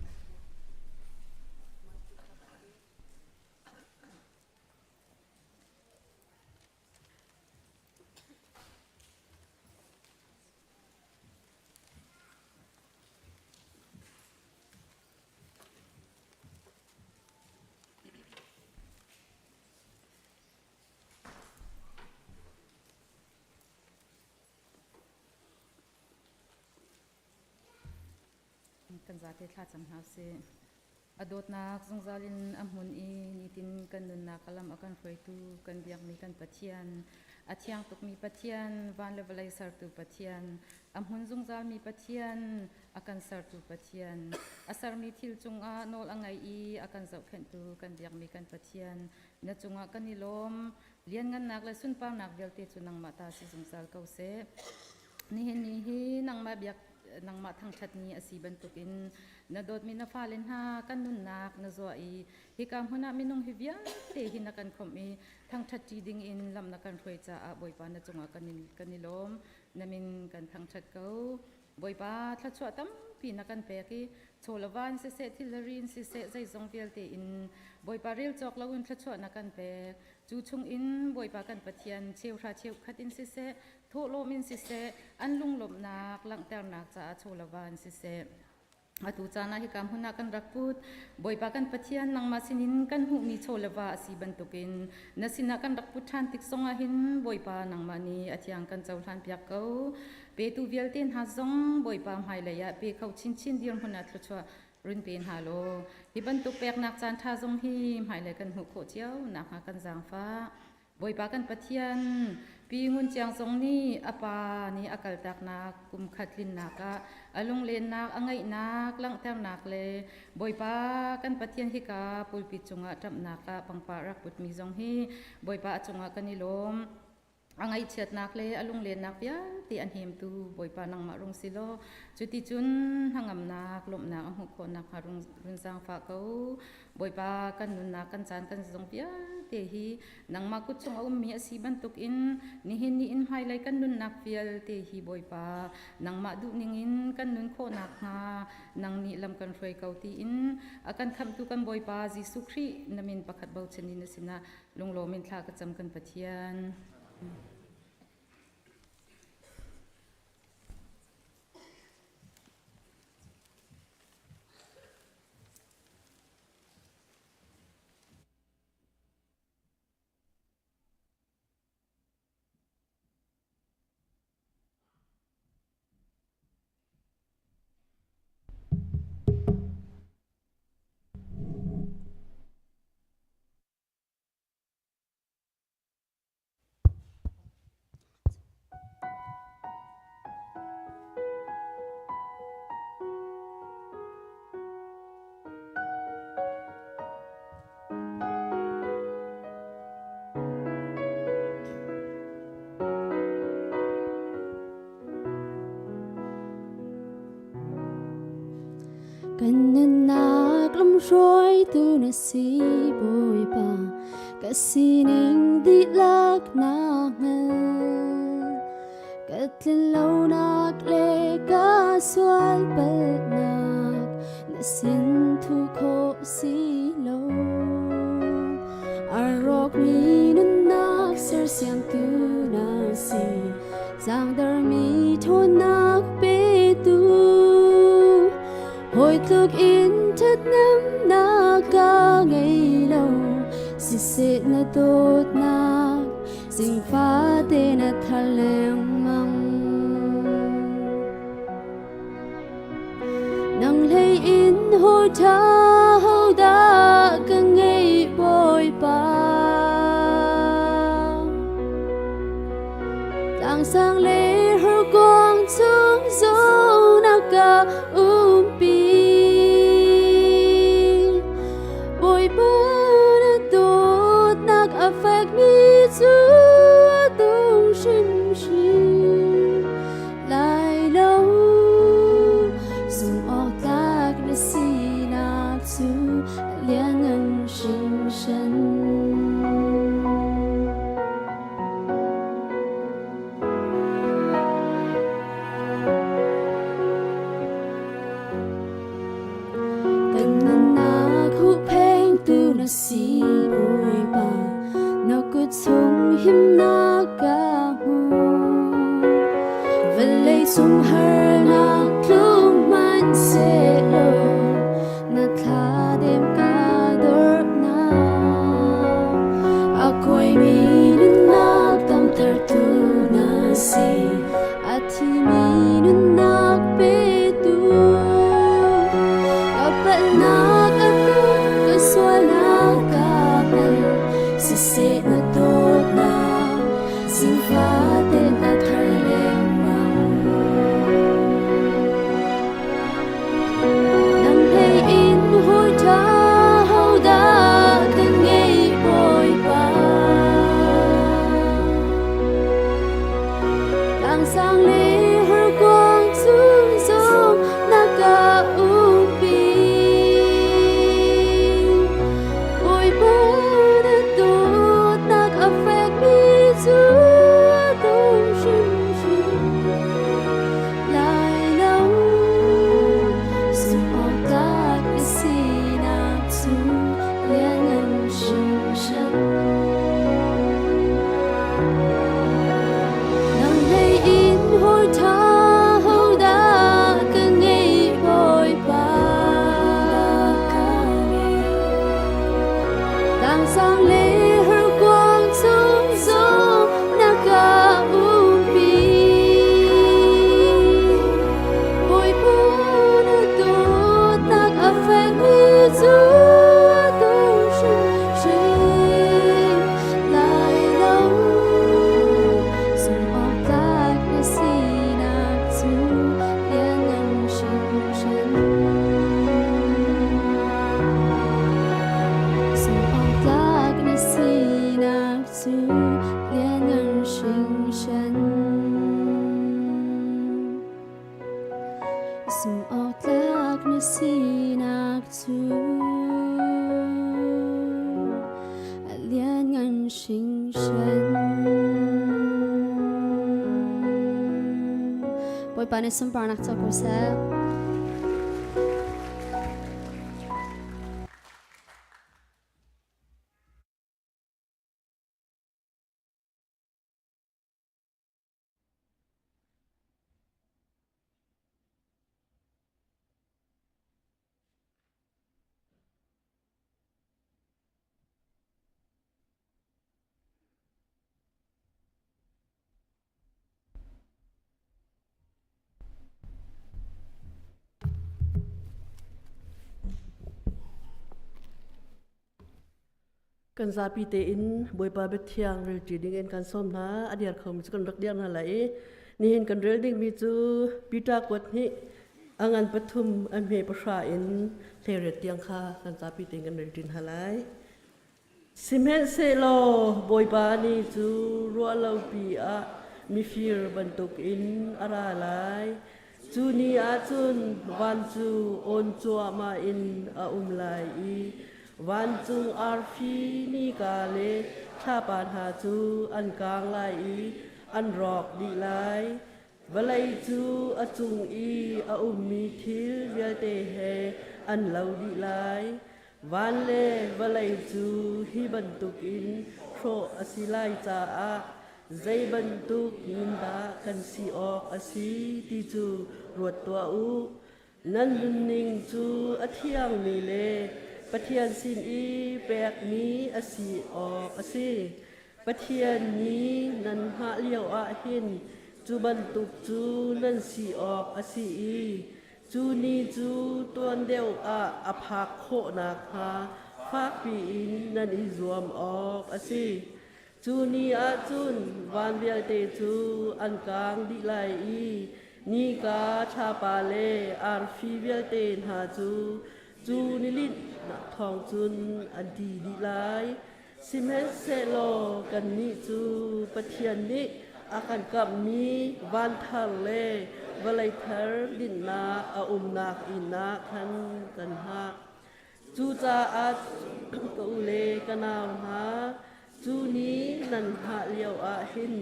Kan zate thla cam hna usih. A dawtnak zungzal in a hmun i nitin kan nunnak a lam a kan hruaitu kan biakmi kan Pathian. A thiang tukmi Pathian, van le vawlei sertu Pathian, a hmun zungzalmi Pathian, a kan sertu Pathian, a sermi thil cungah nawl a ngei i a kan zohkhenhtu kan biakmi kan Pathian, na cungah kan i lawm. Lianngannak le sunparnak vialte cu nangmah ta si zungzal ko seh. Nihin ni hi nangmah biak nangmah thangṭhat ni a si bantukin na dawtmi na fale hna kan nunnak na zuah i hika hmun ah minung hi vialte hi na kan khawmh i thangṭhat ṭi ding in lam na kan hruai caah Bawipa na cungah kan i lawm. Na min kan thangṭhat ko. Bawipa thluachuah tampi na kan pek i chaw le van siseh thil le rin siseh zeizong vialte in Bawipa rel cawk loin thluachuah na kan pek. Cu chungin Bawipa kan Pathian cheuhra cheukhat in siseh thawhlawm in siseh an lunglawmhnak langhternak caah chaw le van siseh atu caan ah hika hmun ah kan rak put. Bawipa kan Pathian, nangmah sinin kan hmuhmi chaw le va a si bantukin na sinah kan rak put ṭhan tik zongah hin Bawipa nangmah nih a thiang kan cohlan piak ko. Petu vialte hna zong Bawipa hmailei ah pe kho chinchin dirhmun ah thluachuah run pe hna law hi bantuk peknak caan ṭha zong hi hmailei kan hmuh khawh cio nakhnga kan zaangfah. Bawipa kan Pathian, Pi Ngun Ciang zong nih a pa nih a kaltaknak kum khat tlinnak ah a lunglennak a ngaihnak langhternak le Bawipa kan Pathian hika pulpit cungah ṭamhnak ah pangpar rak putmi zong hi Bawipa a cungah kan i lawm. A ngaihchiatnak le a lunglennak vialte a hnemtu Bawipa nangmah rung si law cuticun hnangamnak lawmhnak a hmuh khawh nakhnga run zaangfah ko. Bawipa kan nunnak kan caan kan zong vialte hi nangmah kut chung a ummi a si bantukin nihin ni in hmailei kan nunnak vialte hi Bawipa nangmah duhning in kan nun khawh nakhnga nang nih lam kan hruai ko tiin a kan khamhtu kan Bawipa Jesuh Khrih na min pakhat bochan in na sinah lunglawm in thla ka cam kan Pathian. Kan nunnak lamhruaitu na si Bawipa ka sining dihlak na hngal ka tlinlonak le ka sual palhnak na sin thu khawh si lo a rawkmi nunnak sersiamtu na si Zangdermi ṭhawnnak petu hawi tluk in ṭhathnemnak ka ngei lo siseh na dawtnak zingfate na thar lengmang nang hlei in hawi ṭha hodah ka ngei Bawipa Tlangsang le hurkuang chung zong na ka umpi Bawipa na dawtnak a fekmi cu a tung hrimhrim lai lo zumhawktlak na sinak cu a lianngan hringhran. Kan nunnak huhphengtu na si Bawipa na kut chung himnak ka hmu vawlei cung harnak tlung hmanhsehlaw na thladem ka dornak a kuaimi nunnak damtertu na si a thimi nunnak petu ka palhnak atu ka sualnak ka hngal siseh na dawtnak. Sum awk tlak na sinak cu a lianngan hringhran. Bawipa nih sunparnak co ko seh. Kan zapi tein Bawipa biathiang relṭi dingin kan sawm hna. A dir khomi cu kan rak dir hna lai i nihin kan rel dingmi cu Peter kuat hnih a ngan pathum a hme pahra in hleiriat tiang kha kan zapi tein kan relṭi hna lai. Sihmanhsehlaw Bawipa ni cu ruahlopi ah mifir bantukin a ra lai. Cu ni ah cun van cu awn cuahmah in a um lai i vancung arfi nika le thlapa hna cu an kang lai i an rawk dih lai. Vawlei cu a cung i a ummi thil vialte he an lo dih lai. Van le vawlei cu hi bantukin hrawh a si lai caah zei bantuk min dah kan si awk a si ti cu ruat tuah u. Nan nunning cu a thiangmi le Pathian sin i pekmi a si awk a si. Pathian nih nan hngah lioah hin cu bantuk cu nan si awk a si i cu ni cu tuan deuh ah a phak khawh nakhnga fakpi in nan i zuam awk a si. Cu ni ah cun van vialte cu an kang dih lai i nika thlapa le arfi vialte hna cu cu nilinh thawng cun an ti dih lai. Sihmanhsehlaw kannih cu Pathian nih a kan kamhmi van thar le vawlei thar dinhnak a umnak inn ah khan kan hngak. Cucaah ka u le ka nau hna, cu ni nan hngah lioah hin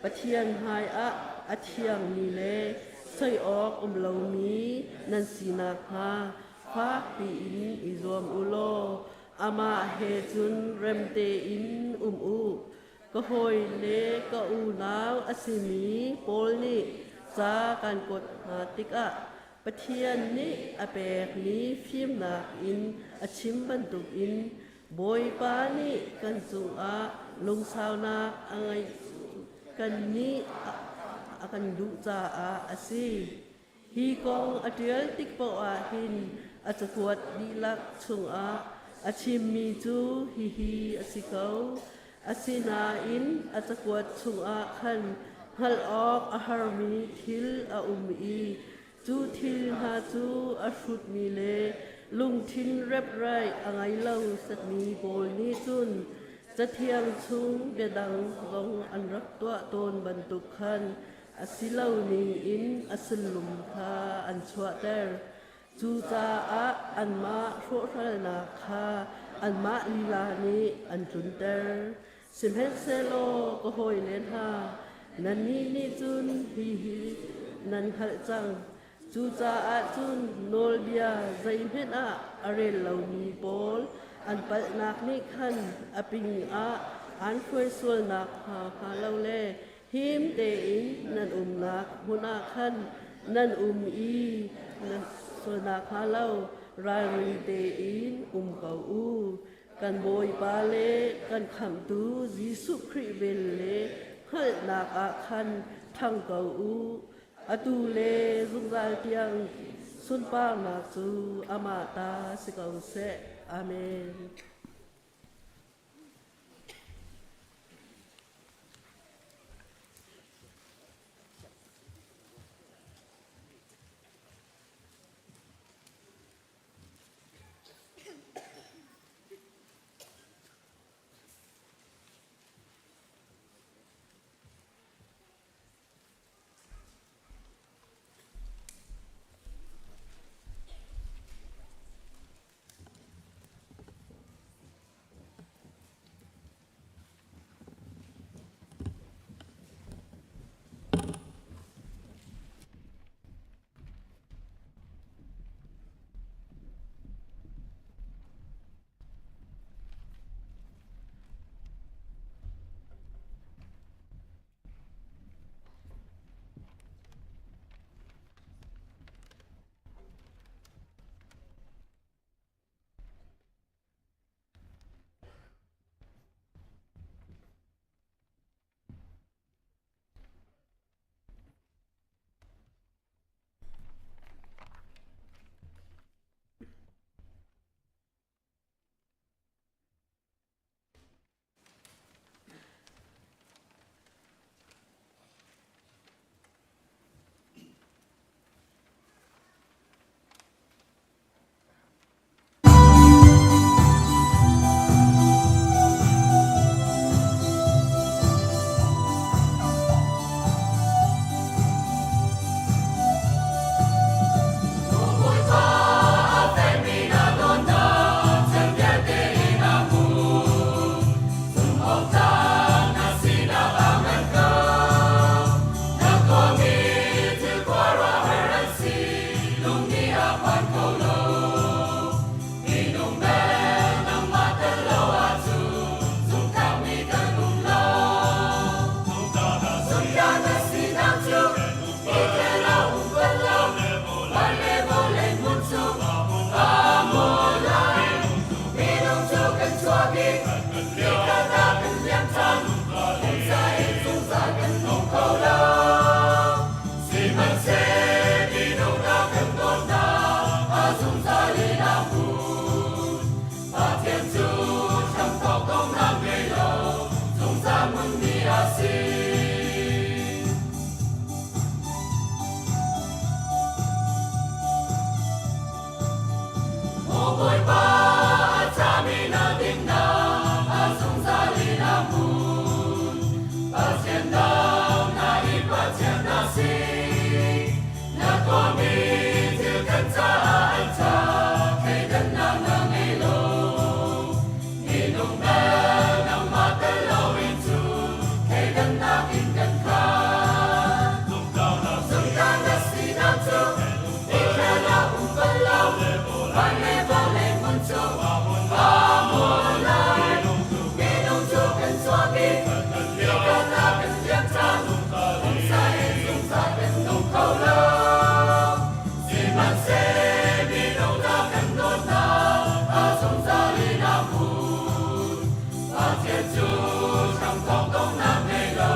Pathian hmaiah a thiangmi le soi awk um lomi nan si nakhnga fak piin i zuam u law amah he cun rem tein um u. Ka hawi le ka unau a simi Paul nih ca kan kuat hna tikah Pathian nih a pekmi fimnak in a chim bantukin Bawipa nih kan cungah lungsaunak a ngeih kannih a kan duh caah a si. Hi kong a ṭial tik paoh ah hin a cakuat dihlak chungah a chimmi cu hihi a si ko. Asinain a cakuat chungah khan hngalh awk a harmi thil a um i cu thil hna cu a hrutmi le lungthin reprai a ngei lo setmi pawl nih cun Cathiang chung biadang zong an rak tuah tawn bantuk khan a si lo ning in a sullam kha an chuahter. Cucaah anmah hrawhhralnak kha anmah lila nih an tlunter. Sihmanhsehlaw ka hawile hna, nannih nih cun hihi nan hngalh cang. Cucaah cun nawlbia zeihmanh ah a rel lomi pawl an palhnak nih khan a ping ah aan hruai sual nakhnga hnga lo le Him tein nan umnak hmun ah khan nan um i nan sual nakhnga lo ralring tein um ko u. Kan Bawipa le kan Khamhtu Jesuh Khrih vel le hngalhnak ah khan ṭhang ko u. Atu le zungzal tiang sunparnak cu amah ta si ko seh. Amen. Bawipa, a ṭhami na dinnak a zungzal in a hmun. Pathian dang na i Pathian na si. Na tuahmi thil kan caah an ṭha, thleidannak na ngei lo. Minung bel nangmah tel loin cu thleidannak in kan khat. Zungzal na sinak cu Israel ah um bal lo. Van le vawlei hmun cu aa mawl lai. Minung cu kan chuak i nikhat ah kan liam cang. Pumsa in zungzal kan nung kho lo. Sihmanhseh minung na kan dawtnak a zungzal in a hmun. Pathian cu hramthawk donghnak ngei lo,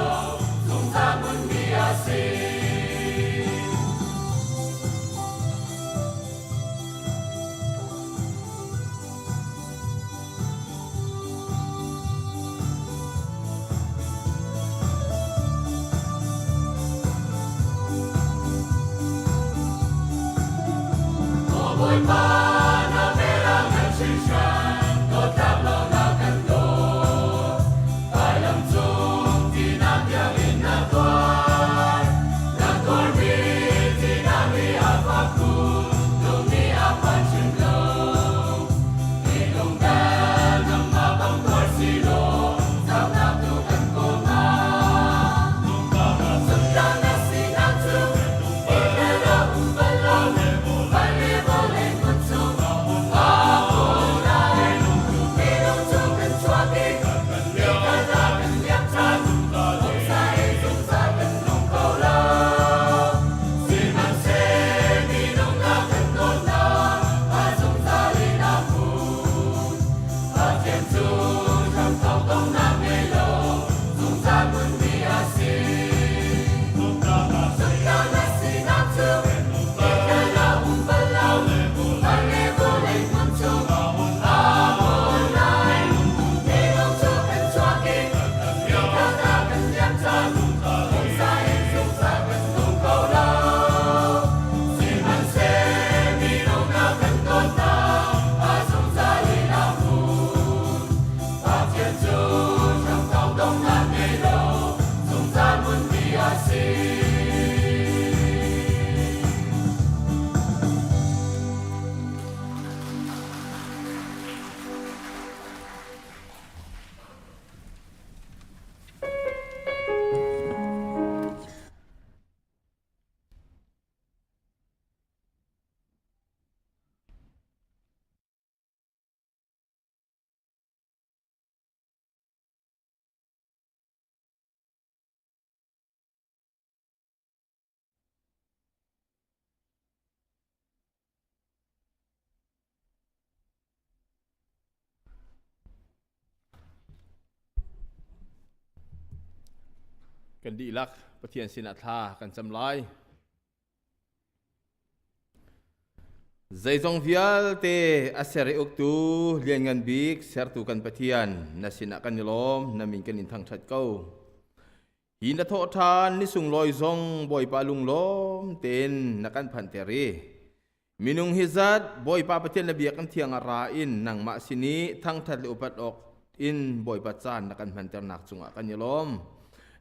zungzal hmunmi a si. Maw Bawipa, na vel ah kan hringhran, dawtlak lo na kan dawt. Vailam cung thihnak tiangin na tuar. Na tuarmi thihnak hi a fak khun, lung nih a phan hrim lo. Minung bel nangmah bang tuar si law, zaangnak tu kan kawl hnga. Zungzal na sinak cu Israel ah um bal lo, van le vawlei hmun chung aa kawl lai. Minung cu kan chuak i nikhat ah kan liam ṭhan, pumsa in zungzal kan nung kho lo. Sihmanhseh minung na kan dawtnak a zungzal in a hmun. Pathian cu hramthawk donghnak ngei lo, zungzal hmunmi a si. Zungzal na sinak cu Israel ah um bal lo, van le vawlei hmun chung aa mawl lai. Minung cu kan chuak i nikhat ah kan liam cang, pumsa in zungzal kan nung kho lo. Sihmanhseh minung na kan dawtnak a zungzal in a hmun. Pathian cu hramthawk donghnak ngei lo, zungzal hmunmi a si. Kan dihlak Pathian sinah thla kan cam lai. Zeizong vialte a ser i uktu lianngan bik sertu kan Pathian na sinah kan i lawm na min kan in thangṭhat ko. Hi na thawh ṭhan ni sunglawi zong Bawipa lunglawm tein na kan phanter i minung hi zat Bawipa Pathian na biakinn thiang ah ra in nangmah sin i thangṭhat le upat awk in Bawipa caan na kan hmanternak cungah kan i lawm.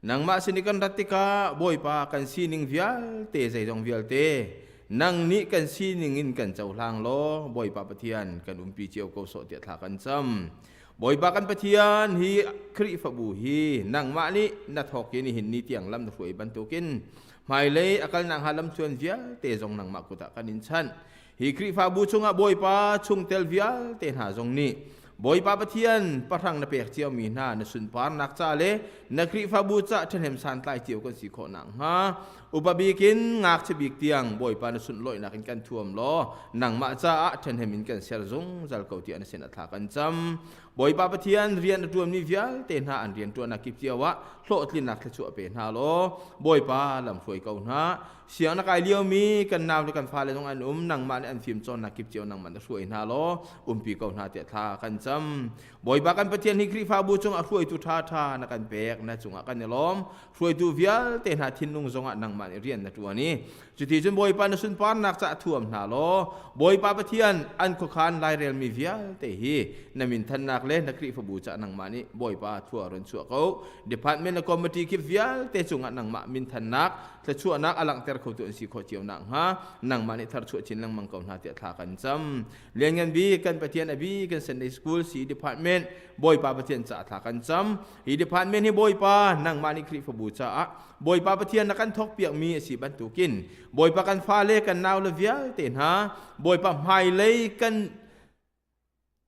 Nangmah sin i kan rat tikah Bawipa kan sining vialte zeizong vialte nang nih kan sining in kan cohlang law Bawipa Pathian kan umpi cio ko sawh tiah thla kan cam. Bawipa kan Pathian hi Khrihfabu hi nangmah nih na thawk i nihin ni tiang lam na hruai bantukin hmailei a kalnak hnga lamthluan vialte zong nangmah kut ah kan in chanh. Hi Khrihfabu chungah Bawipa chungtel vialte hna zong nih Bawipa Pathian pahrang na pek ciomi hna na sunparnak ca le na Khrihfabu ca ṭhahnem santlai cio kan si khawh nakhnga upa bik in ngakchia bik tiang Bawipa na sunlawihnak in kan thuam law nangmah caah ṭhahnem in kan ser zungzal ko tiah na sin ah thla kan cam. Bawipa Pathian rian a ṭuanmi vialte hna an rian ṭuannak kip cio ah hlawhtlinnak thluachuah pe hna law Bawipa lamhruai ko hna. Siang na kai liomi kan nau le kan fale zong an um nangmah nih an fim cawnnak kip cio nangmah na hruai hna law umpi ko hna tiah thla kan cam. Bawipa kan Pathian hi Khrihfabu cungah hruaitu ṭhaṭha na kan pek na cungah kan i lawm. Hruaitu vialte hna thinlung zongah nangmah nih rian na ṭuan i Cuti cun Bawipa na sunparnak caah thuam hna law Bawipa Pathian an khuakhan lairelmi vialte hi na minthannak le na Khrihfabu caah nangmah nih Bawipa thua run chuah ko. Department le committee kip vialte cungah nangmah minthannak thluachuahnak a langhter khotu an si khawh cio nakhnga nangmah nih tharchuah chin lengmang ko hna tiah thla kan cam. Lianngan bik kan Pathian a bi kan Sunday School CE Department Bawipa Pathian caah thla kan cam. Hi department hi Bawipa nangmah nih Khrihfabu caah Bawipa Pathian na kan thawkpiakmi a si bantukin Bawipa kan fale kan naule vialte hna Bawipa hmailei kan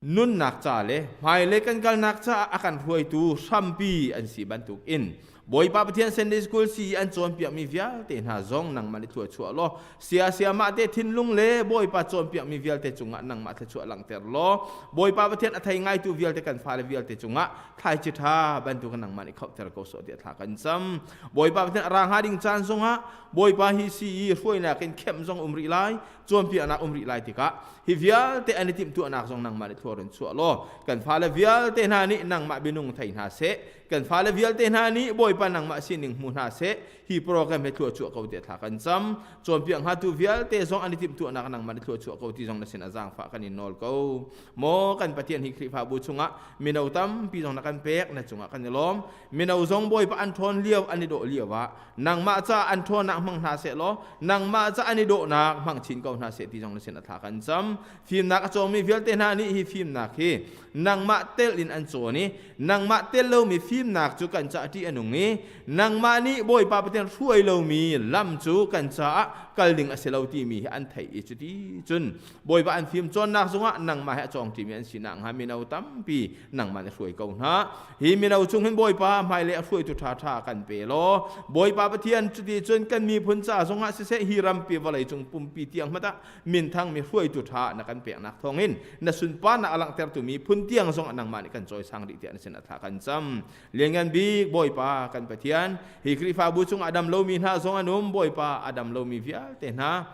nunnak ca le hmailei kan kalnak caah a kan hruaitu hrampi an si bantukin Bawipa Pathian Sunday School si an cawnpiakmi vialte hna zong nangmah nih thluachuah law sia sia mah te thinlung le Bawipa cawnpiakmi vialte cungah nangmah thluachuah langhter law Bawipa Pathian a thei ngaitu vialte kan fale vialte cungah thlaici ṭha bantuk nangmah nih khohter ko sawh tiah thla kan cam. Bawipa Pathian a ra hnga ding caan zongah Bawipa hi si i hruainak in kemh zong um rih lai cawnpiaknak um rih lai tikah hi vialte an i timhtuahnak zong nangmah nih thluarin chuah law kan fale vialte hna nih nangmah minung thei hna seh, kan fale vialte hna nih Bawipa nangmah sining hmu hna seh, hi program he thlua chuah ko tiah thla kan cam. Cawnpiak hngatu vialte zong an i timhtuahnak nangmah nih thlua chuah ko ti zong na sin a zaangfah kan in nawl ko. Maw kan Pathian, hi Khrihfabu chungah mino tampi zong na kan pek, na cungah kan i lawm. Mino zong Bawipa an ṭhawn lio, an i dawh lio ah nangmah ca an ṭhawnnak hmang hna seh law nangmah ca an i dawhnak hmang chin ko hna seh ti zong na sin a thla kan cam. Fimnak a cawngmi vialte hna nih hi fimnak hi nangmah tel in an cawn i nangmah tel lomi fimnak cu kan caah ṭih a nung i nangmah nih Bawipa Pathian hruai lomi lam cu kan caah kal ding a si lo timi hi an theih i cuti cun Bawipa an fim cawnnak zungah nangmah he a cawngṭimi an si nakhnga mino tampi nangmah nih hruai ko hna. Hi mino chung hin Bawipa hmailei a hruaitu ṭhaṭha kan pe law Bawipa Pathian, cuti cun kan miphun ca zongah siseh, hi rampi vawleicung pumpi tiang hmanh ah minthang mi hruaitu ṭha na kan peknak thawngin na sunparnak a langhtertu miphun tiang zongah nangmah nih kan cawisang dih tiah na sin a thla kan cam. Lianngan bik Bawipa kan Pathian, hi Khrihfabu chung a dam lomi hna zong an um. Bawipa, a dam lomi vialte hna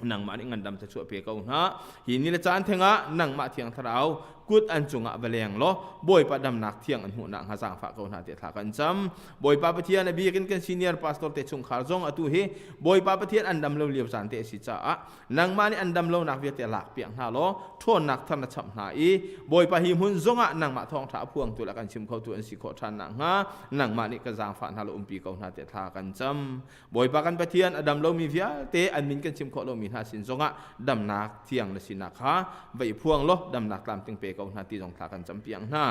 nangmah nih ngandam thluachuah pe ko hna. Hi ni le caan thengah nangmah Thiang Thlarau kut an cungah va leng law Bawipa damnak thiang an hmuhnak hnga zaangfah ko hna tiah thla kan cam. Bawipa Pathian, a bikin kan senior pastor te chungkhar zong atu hi Bawipa Pathian an dam lo lio caan te a si caah nangmah nih an dam lonak vialte lak piak hna law ṭhawnnak thar na chap hna i Bawipa hi hmun zongah nangmah thawngṭha a phuangtu le kan chim khotu an si khawh ṭhan nakhnga nangmah nih ka zaangfah hna law umpi ko hna tiah thla kan cam. Bawipa kan Pathian, a dam lomi vialte an min kan chim khawh lomi hna sin zongah damnak thiang na sinak kha va i phuang law damnak tlamtling pe ko hna ti zong thla kan campiak hna.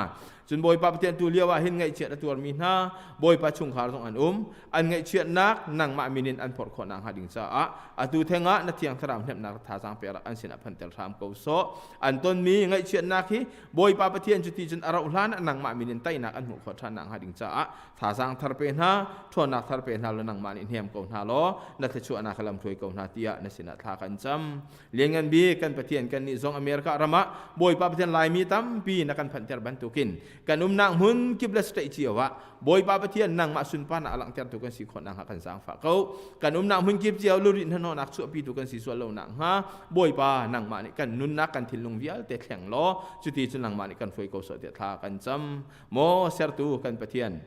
Cun Bawipa Pathian, tu lio ah hin ngaihchiat a tuarmi hna Bawipa chungkhar zong an um. An ngaihchiatnak nangmah min in an phorh khawh nakhnga ding caah atu theng ah na Thiang Thlarau hnemhnak thazaang pek an sinah phanter hram ko sawh. An tonmi ngaihchiatnak hi Bawipa Pathian, cuti cun a rauh hlan ah nangmah min in teinak an hmuh khawh ṭhan nakhnga ding caah thazaang thar pe hna, ṭhawnnak thar pe hna law nangmah nih hnem ko hna law na thluachuahnak lam hruai ko hna tiah na sinah thla kan cam. Lianngan bik kan Pathian, kan nih zong America ram ah Bawipa Pathian Laimi tampi na kan phanhter bantukin kan umnak hmun kip le state cio ah Bawipa Pathian nangmah sunparnak a langhtertu kan si khawh nakhnga kan zaangfah ko. Kan umnak hmun kip cio lurin hnahnawhnak chuahpitu kan si sual lo nakhnga Bawipa nangmah nih kan nunnak kan thinlung vialte thleng law cuti cun nangmah nih kan hruai ko sawh tiah thla kan cam. Maw sertu kan Pathian,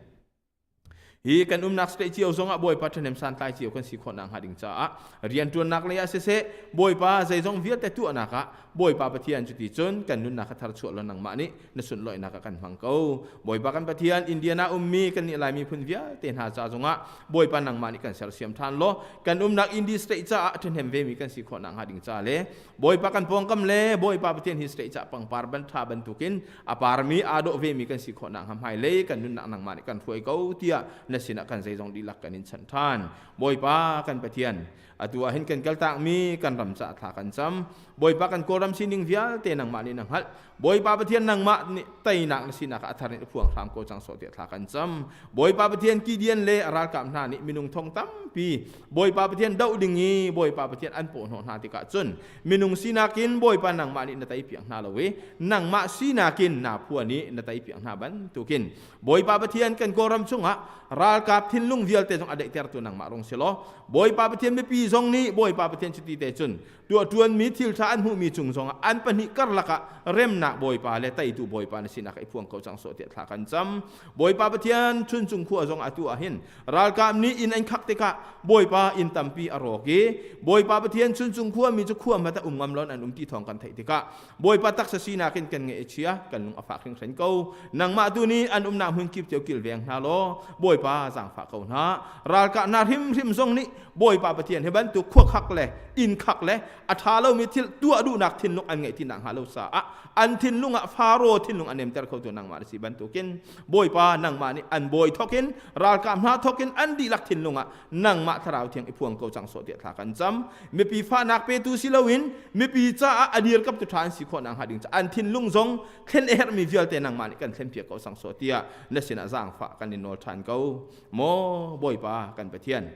hi kan umnak state cio zongah Bawipa ṭhahnem santlai cio kan si khawh nakhnga ding caah rianṭuannak lei ah siseh, Bawipa zeizong vialte tuahnak ah Bawipa Pathian, cuti cun kan nunnak kha tharchuah law nangmah nih na sunlawihnak ah kan hmang ko. Bawipa kan Pathian, Indiana ummi kan nih Lai miphun vialte hna ca zongah Bawipa nangmah nih kan sersiam ṭhan law kan umnak Indi state caah ṭhahnem vemi kan si khawh nakhnga ding ca le Bawipa kan pawngkam le Bawipa Pathian hi state caah pangpar ban ṭha bantukin a parmi aa dawh vemi kan si khawh nakhnga hmailei kan nunnak nangmah nih kan hruai ko tiah na sinah kan zeizong dihlak kan in chanh ṭhan. Bawipa kan Pathian, atu ah hin kan kaltakmi kan ram caah thla kan cam. Bawipa, kan Kawlram sining vialte nangmah nih na hngalh. Bawipa Pathian, nangmah nih teinak na sinak ah a thar nih phuang hram ko cang sawh tiah thla kan cam. Bawipa Pathian, Gideon le a ralkap hna nih minung thong tampi Bawipa Pathian doh ding i Bawipa Pathian an pawhhnawh hna tikah cun minung sinak in Bawipa nangmah nih na teipiak hna lo i nangmah sinak in naa phuan i na teipiak hna bantukin Bawipa Pathian, kan Kawlram chungah ralkap thinlung vialte zong a daihtertu nangmah rung si law Bawipa Pathian, mipi zong nih Bawipa Pathian cuti te cun tuah ṭuanmi thil ṭha an hmuhmi cung zongah an pahnih karlak ah remnak Bawipa le teitu Bawipa na sinak i phuang ko cang sawh tiah thla kan cam. Bawipa Pathian Chuncung khua zong atu ah hin ralkap nih inn an khak tikah Bawipa inn tampi a rawk i Bawipa Pathian Chuncung khua mi cu khua hmanh ah um ngam lon an um ti thawng kan theih tikah Bawipa taksa sinak in kan ngaih a chia kan lung a fak hringhran ko. Nangmah tu nih an umnak hmun kip cio kilveng hna law Bawipa zaangfah ko hna. Ralkah hna hrimhrim zong nih Bawipa Pathian hi bantuk khuakhak le inn khak le a ṭha lomi thil tuah duhnak thinlung an ngeih ti nakhnga lo caah an thinlung ah Faro thinlung a nemter khotu nangmah na si bantukin Bawipa nangmah nih an bawi thokin ralkap hna thokin an dihlak thinlung ah nangmah thlarau thiang i phuang ko cang sawh tiah thla kan cam. Mipi fahnak petu si loin mipi caah a dirkamtu ṭha an si khawh nakhnga ding caah an thinlung zong thlen a herhmi vialte nangmah nih kan thlenpiak ko cang sawh tiah na sinah zaangfah kan in nawl ṭhan ko. Maw Bawipa kan Pathian,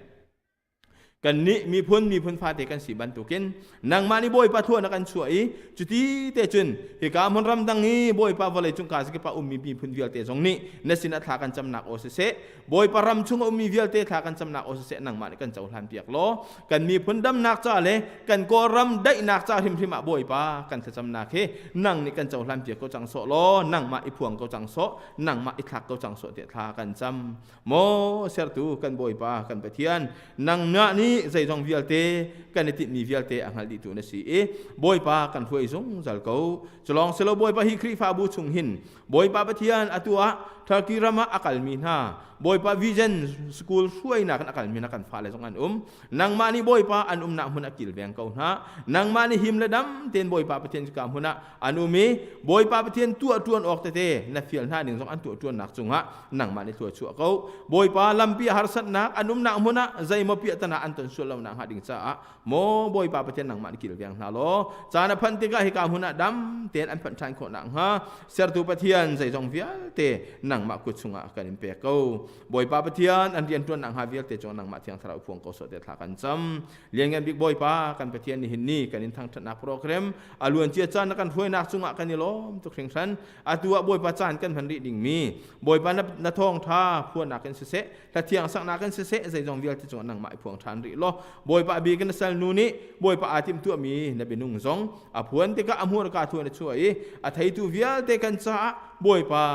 kannih miphun miphun fate kan si bantukin nangmah nih Bawipa thua na kan chuah i cuti te cun hika hmun ramdang i Bawipa vawlei cung ka zakipa ummi miphun vialte zong nih na sin a thla kan camnak aw siseh, Bawipa ram chung a ummi vialte thla kan camnak aw siseh, nangmah nih kan cohlan piak law kan miphun damnak ca le kan Kawlram daihnak ca hrimhrim ah Bawipa kan thlacamnak hi nang nih kan cohlan piak ko cang sawh law nangmah i phuang ko cang sawh, nangmah i thlak ko cang sawh tiah thla kan cam. Maw sertu kan Bawipa kan Pathian, nangmah nih zeizong vialte kan i tinhmi vialte a hngal dihtu na si i Bawipa kan hruai zungzal ko. Culawng silo Bawipa hi Khrihfabu chung hin Bawipa Pathian atu ah Turkey ram ah a kalmi hna Bawipa Vision School hruainak in a kalmi hna kan fale zong an um. Nangmah nih Bawipa an umnak hmun a kilveng ko hna. Nangmah nih him le dam tein Bawipa Pathian cuka hmun ah an um i Bawipa Pathian tuah ṭuan awk tete na fial hna ning zong an tuah ṭuannak cungah nangmah nih thlua chuah ko. Bawipa lampi harsatnak an umnak hmun ah zeimaw piahtana an ton sual lo nakhnga ding caah maw Bawipa Pathian nangmah nih kilveng hna law caan a phanh tikah hika hmun ah dam tein an phanh ṭhan khawh nakhnga sertu Pathian zeizong vialte nangmah kut chungah kan in pek ko. Bawipa Pathian an rianṭuan nakhnga vialte cung nangmah Thiang Thlarau phuang ko sawh te thla kan cam. Lianngan bik Bawipa kan Pathian nihin ni kan in thangṭhatnak program a luancia caan na kan hruainak cungah kan i lawm tuk hringhran. Atu ah Bawipa caan kan hman rih dingmi Bawipa na thawngṭha phuannak in siseh, hlathiang saknak in siseh, zeizong vialte cungah nangmah i phuang ṭhan rih law Bawipa bik na sal nu nih Bawipa aa timhtuahmi na minung zong a phuan tikah a hmurka thu na chuah i a theitu vialte kan caah Bawipa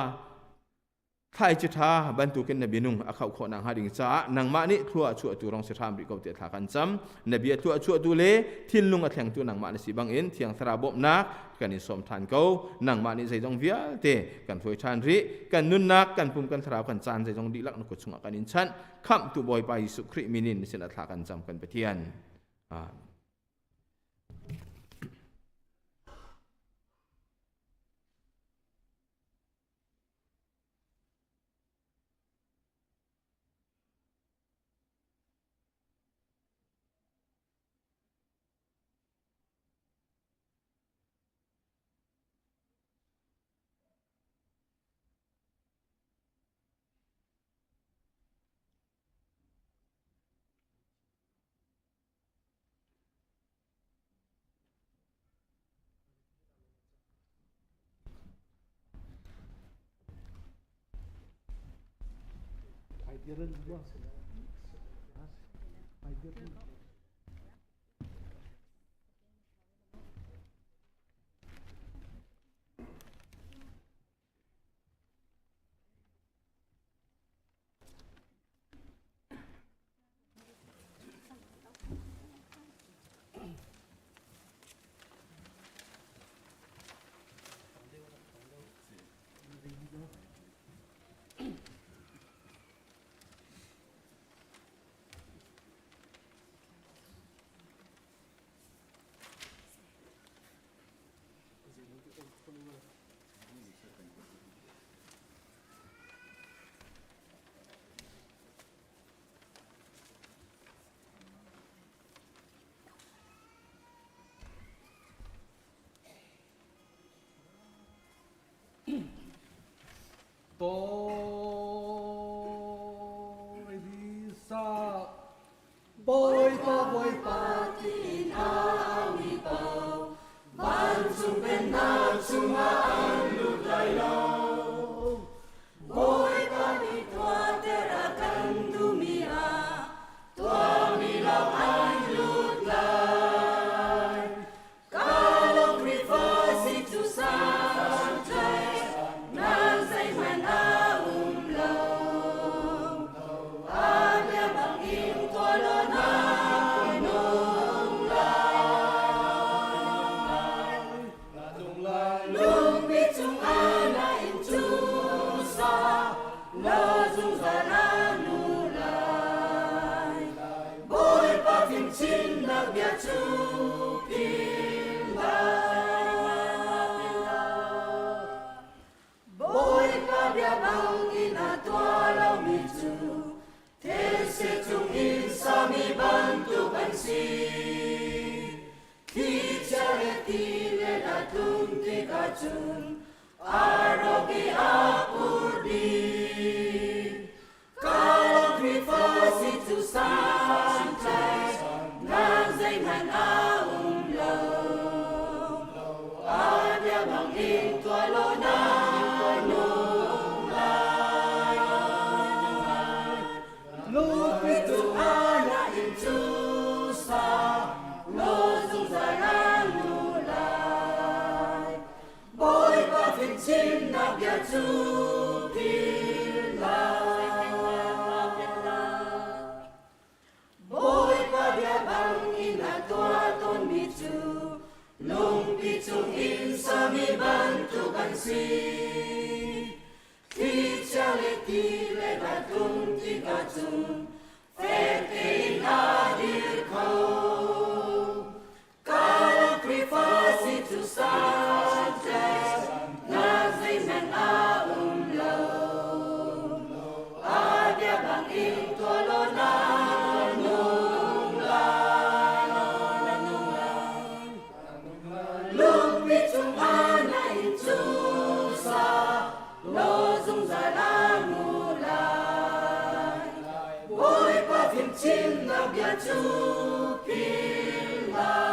thlaici ṭha bantukin na minung a khauh khawh nakhnga ding caah nangmah nih thlua a chuahtu rong si hram rih ko tiah thla kan cam. Na bia thlua a chuahtu le thinlung a thlengtu nangmah na si bangin Thiang Thlarau bawmhnak kan in sawm ṭhan ko. Nangmah nih zeizong vialte kan hruai ṭhan rih. Kan nunnak, kan pum, kan thlarau, kan caan zeizong dihlak na kut chungah kan in chanh. Khamhtu Bawipa Jesuh Khrih min in na sinah thla kan cam kan Pathian. Amen. ti le a tlung tikah cun a rawk i a pur dih. Ka Khrihfa si cu santlai nak zeihmanh a um lo. A bia bang in tuah law na nung lai. Lungpi cung ah na inn cu sa law zungzal a nu lai. Bawipa fimchimnak bia cu philh hlah. Bawipa bia bangin a tuah tawnmi cu lungpi cungin sami bantuk an si. Thlichia le ti le a tlung tikah cun fek tein a dir kho. Ka Khrihfa si cu santlai nak zeihmanh a um lo. A bia bangin tuah law na nung lai. Na nung lai. Lungpi chungah na inn cu sa law zungzal a ngu lai. Bawipa fimchimnak bia cu philh hlah.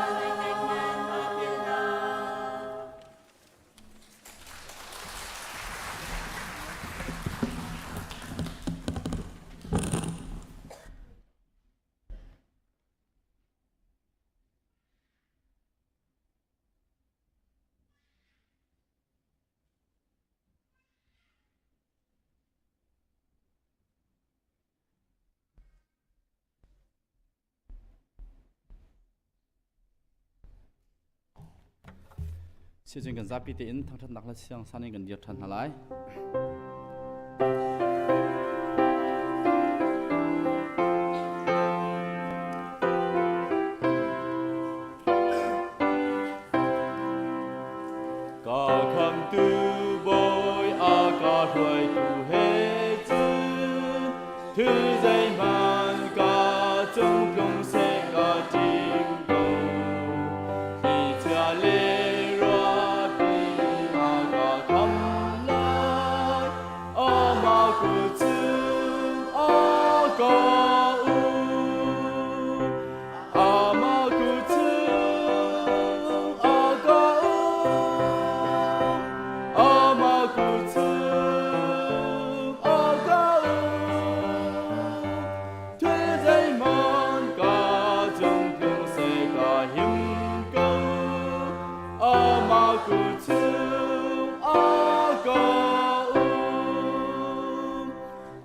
Sicun kan zapi tein thangṭhatnak le siang san in kan dir ṭhan hna lai. Ka khamtu Bawi a ka hruaitu he cun thil zeihmanh ka cung tlung seh ka ṭim ko. Thlichia le ruahpi a ka kham lai, amah kut cung a ka um. Amah kut cung a ka um. Amah kut cung a ka um. Thil zeihmanh ka cung tlung seh ka him ko. Amah kut cung a ka um.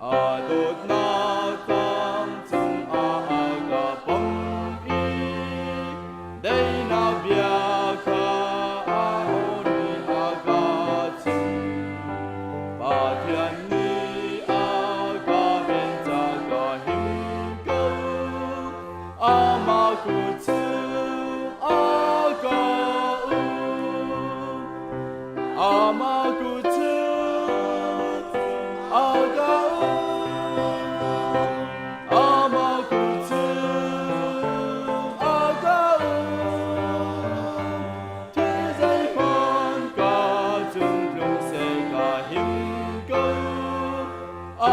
A dawtnak tlang cungah a ka pom i daihnak bia kha a aw nih a ka chimh. Pathian nih a ka ven ca ka him ko, amah kut chung a ka um. Amah kut chung a ka um. Amah kut chung a ka um. Thil zeihmanh ka cung tlung seh ka him ko.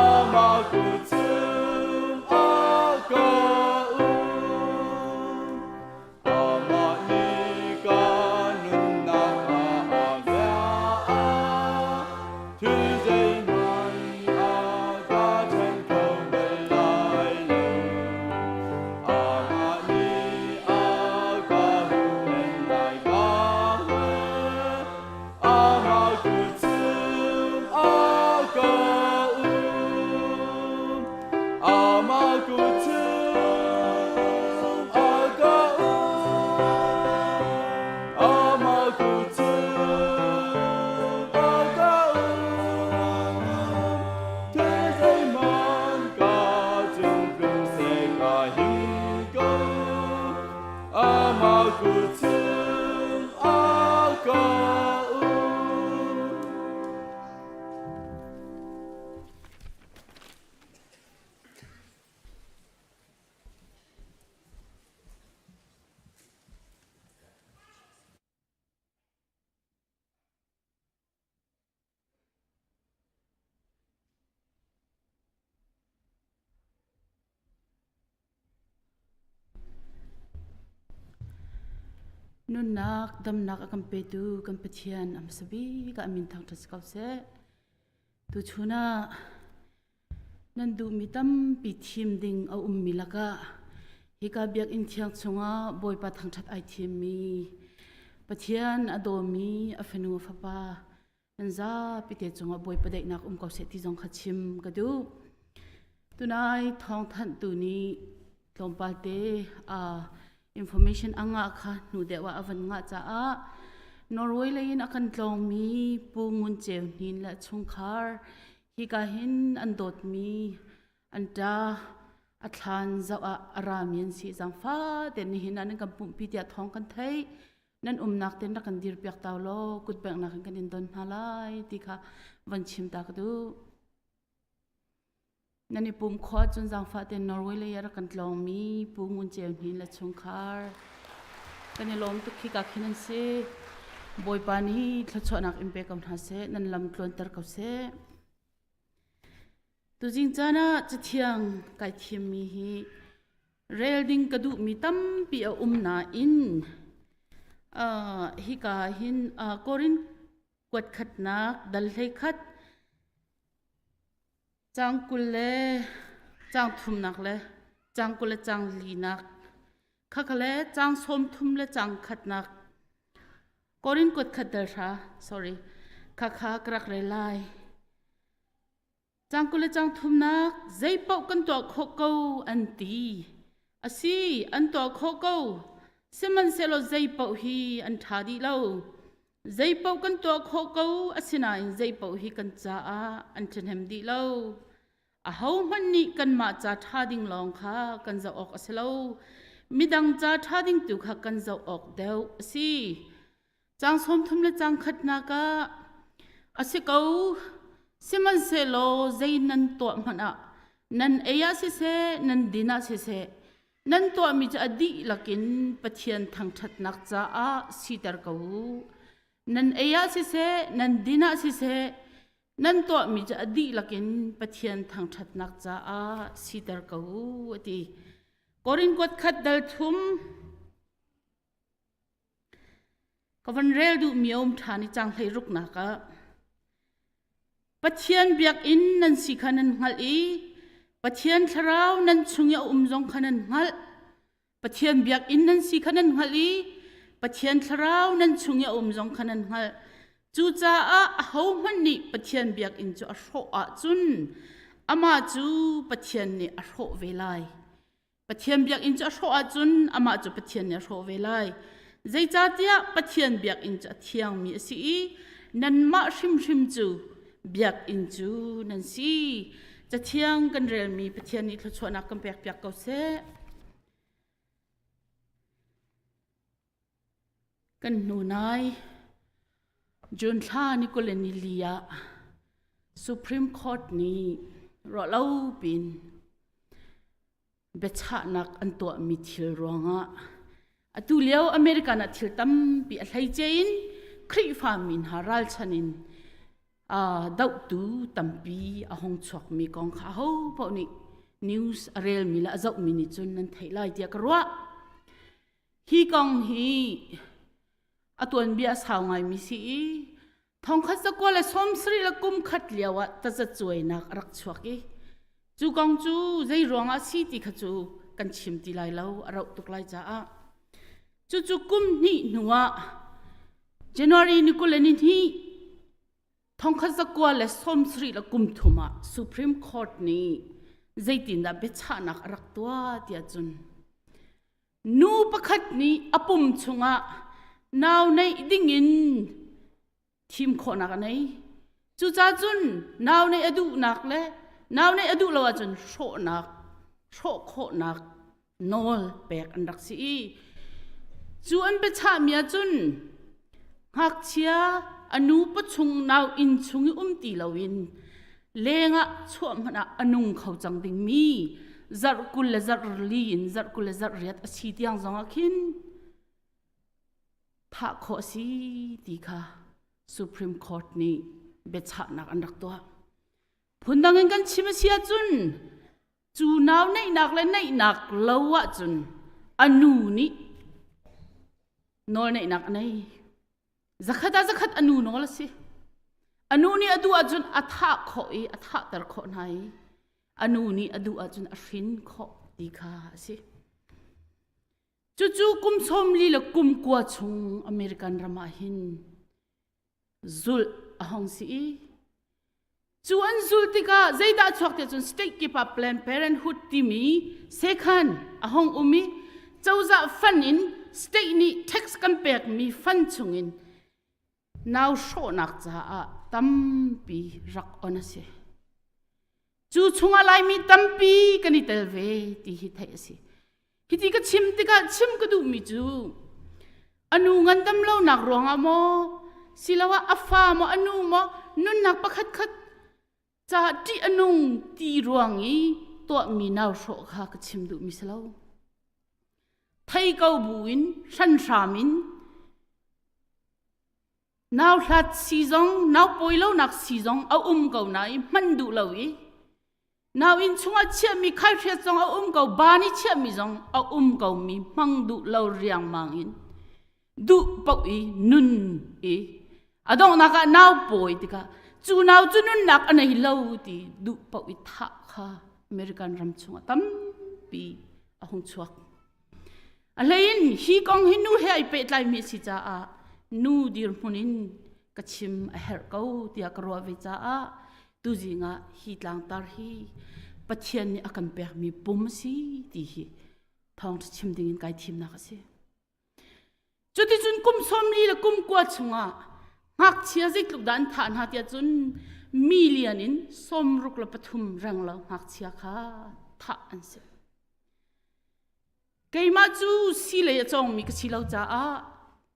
Amah kut chung a ka um. Amah nih ka nunnak ah a bia thil zeihmanh a ka ṭhen kho bal lai lo. Amah nih a ka huhphenh lai ka hngalh. Amah kut cung a ka um. Amah kut cung a ka um. Amah kut cung a ka um. Thil zeihmanh ka cung tlung seh ka him ko. Amah kut cung a ka um. Nunnak damnak a kan petu kan Pathian a hmasa bik ah min thangṭhat si ko seh. Tuchun ah nan duhmi tampi thim ding a ummi lakah hika biakinn thiang chungah Bawipa thangṭhat ai thimmi Pathian a dawmi a fanu a fapa nan zapi te cungah Bawipa daihnak um ko seh ti zong kha chim ka duh. Tunai thawngthanhtu nih tlawmpal te uh, information a ngah kha hnu deuh ah a van ngah caah Norway lei in a kan tlawngmi Pu Ngun Ceu Hnin le chungkhar hika hin an dawtmi an ṭa a thlan zoh ah a rami an si zaangfa te nihin ah nan kan pumhpi tiah thawng kan theih nan umnak ten rak kan dir piak tau law kutbengnak in kan in don hna lai ti kha van chim ta ka duh. Nan i pum khawh ahcun zaangfah tein Norway lei ah rak kan tlawngmi Pu Ngun Ceu Hnin le chungkhar kan i lawm tuk khika khin an si. Bawipa nih thluachuahnak in pe ko hna seh, nan lam tluanter ko seh. Tuzing caan ah cathiang kai thimmi hi rel ding ka duhmi tampi a um nain uh, hika hin uh, Korin kuat khatnak dal hlei khat Caang 20 le caang thumnak le caang 20 le caang linak khakha le caang 30 le caang khatnak Korin kuat khat dal hra sorry khakha ka rak rel lai. Caang 20 le caang thumnak zeipaoh kan tuah khawh ko an ti. Asi an tuah khawh ko sihmanhsehlaw zeipaoh hi an ṭha dih lo. Zeipaoh kan tuah khawh ko, asinain zeipaoh hi kan caah an ṭhahnem dih lo. Ahohmanh nih kanmah ca ṭha ding lawng kha kan zoh awk a si lo. Midang ca ṭha ding tu kha kan zoh awk deuh a si. Caang 30 le caang khatnak ah a si ko, sihmanhsehlaw zei nan tuah hmanh ah nan ei ah siseh, nan din ah siseh, Nan tuahmi cu a dihlak in Pathian thangṭhatnak caah siter ko u. Nan ei ah siseh, nan din ah siseh, nan tuahmi cu a dihlak in Pathian thangṭhatnak caah siter ko u, a ti. Korin kuat khat dal thum Ka van rel duhmi a um ṭhan i caang hleiruknak ah Pathian biakinn nan si kha nan hngalh i Pathian thlarau nan chung i a um zong kha nan hngalh. Pathian biakinn nan si kha nan hngalh i Pathian thlarau nan chung i a um zong kha nan hngalh. Cucaah ahohmanh nih Pathian biakinn cu a hrawh ahcun amah cu Pathian nih a hrawh ve lai. Pathian biakinn cu a hrawh ahcun amah cu Pathian nih a hrawh ve lai. Zeicahtiah Pathian biakinn cu a thiangmi a si i nanmah hrimhrim cu biakinn cu nan si. Cathiang kan relmi Pathian nih thluachuahnak kan pekpiak ko seh. Kan hnu nai June thla ni 20 le ni li ah Supreme Court nih ruahlo pin biachahnak an tuahmi thil ruangah atu lio American ah thil tampi a hleice in Khrihfa mi hna ralchan in dohtu tampi a hung chuakmi kong kha aho paoh nih news a relmi le a zohmi nih cun nan theih lai tiah ka ruah. Hi kong hi a tuanbia a sau ngaimi si i thongkhat zakua le 70 le kum khat lio ah tazacuainak a rak chuak i cu kong cu zei ruangah si ti kha cu kan chim ti lai lo a rauh tuk lai caah cucu kum hnih hnu ah January ni 20 le ni hnih thongkhat zakua le 70 le kum thum ah Supreme Court nih zeitindah biachahnak a rak tuah tiah cun Nu pakhat nih a pum chungah nau neih dingin thim khawhnak a nei. Cucaah cun nau neih a duhnak le nau neih a duh lo ahcun hrawhnak, hrawh khawhnak nawl pek an rak si i cu an biachahmi ahcun ngakchia a nu pawchung nau inn chung i um ti loin lengah chuah hmanh ah a nung kho cang dingmi zarh 20 le zarh li in zarh 20 le zarh riat a si tiang zongah khin thah khawh a si ti kha Supreme Court nih biachahnak an rak tuah. Phundang in kan chim a si ahcun cu nau neihnak le neihnak lo ahcun a nu nih. Nawlneihnak a nei. Zakhat ah zakhat a nu nawl a si. A nu nih a duh ahcun a thah khawh i a thahter khawh hna i a nu nih a duh ahcun a hrin khawh ti kha a si. Cucu kum 40 le kum kua chung American ram ah hin zulh a hong si i cu an zulh tikah zeidah chuak ti cun state kip ah Planned Parenthood timi sekhan a hong um i cozah fund in state nih tax kan pekmi fund chungin nau hrawhnak caah tampi rak on a si. Cu chungah Laimi tampi kan i tel ve ti hi theih a si. Hiti ka chim tikah chim ka duhmi cu anu ngandam lonak ruangah maw siloah a fa maw a nu maw nunnak pakhat khat ca ṭih a nung ti ruang i tuahmi nau hrawh kha ka chim duhmi si lo. Thei ko buin hranhram in nau hlat si zong nau pawi lonak si zong a um ko nain hman duh lo i Nau inn chungah chiahmi khaihriat zong a um ko, ban i chiahmi zong a um ko mi hmang duh lo riangmang in duh paoh i nun i a donghnak ah nau pawi tikah cu nau cu nunnak a nei lo ti duh paoh i thah kha American ram chungah tampi a hung chuak. A hleiin hi kong hi nu he ai pehtlaimi a si caah nu dirhmun in ka chim a herh ko tiah ka ruah ve caah tuzing ah hi tlangtar hi Pathian nih a kan pekmi pum a si ti hi thawngṭha chim dingin kai thimnak a si. Cuticun kum 40 le kum kua chungah ngakchia zeitluk dah an thah hna tiah cun million in 63 renglo ngakchia kha thah an si. Keimah cu silei a cawngmi ka si lo caah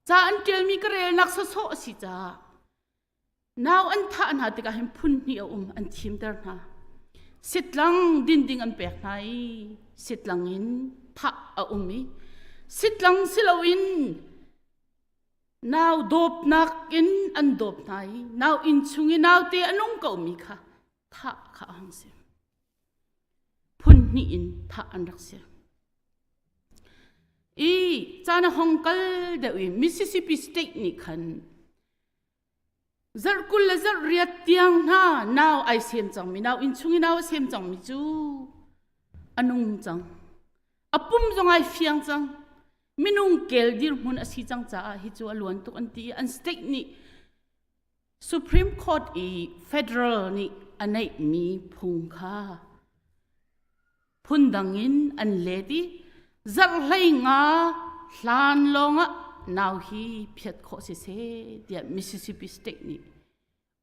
ca an ṭialmi ka relnak sawsawh a si caah nau an thah hna tikah hin phun hnih a um an thimter hna. Sitlang dinding an pek hna i sitlang in thah a um i sitlang si loin nau dawpnak in an dawp hna i nau inn chung i naute a nung komi kha thah kha a hung si. Phun hnih in thah an rak si. I caan a hong kal deuh i Mississippi State nih khan zarh 20 le zarh riat tiang hna nau ai sem cangmi nau inn chung i nau a sem cangmi cu a nung cang. A pum zong ai fiang cang. Minung kel dirhmun a si cang caah hi cu a luan tuk an ti i an state nih Supreme Court i federal nih a neihmi phung kha phundang in an let i zarh 15 hlan lawngah nau hi phiat khawh siseh tiah Mississippi State nih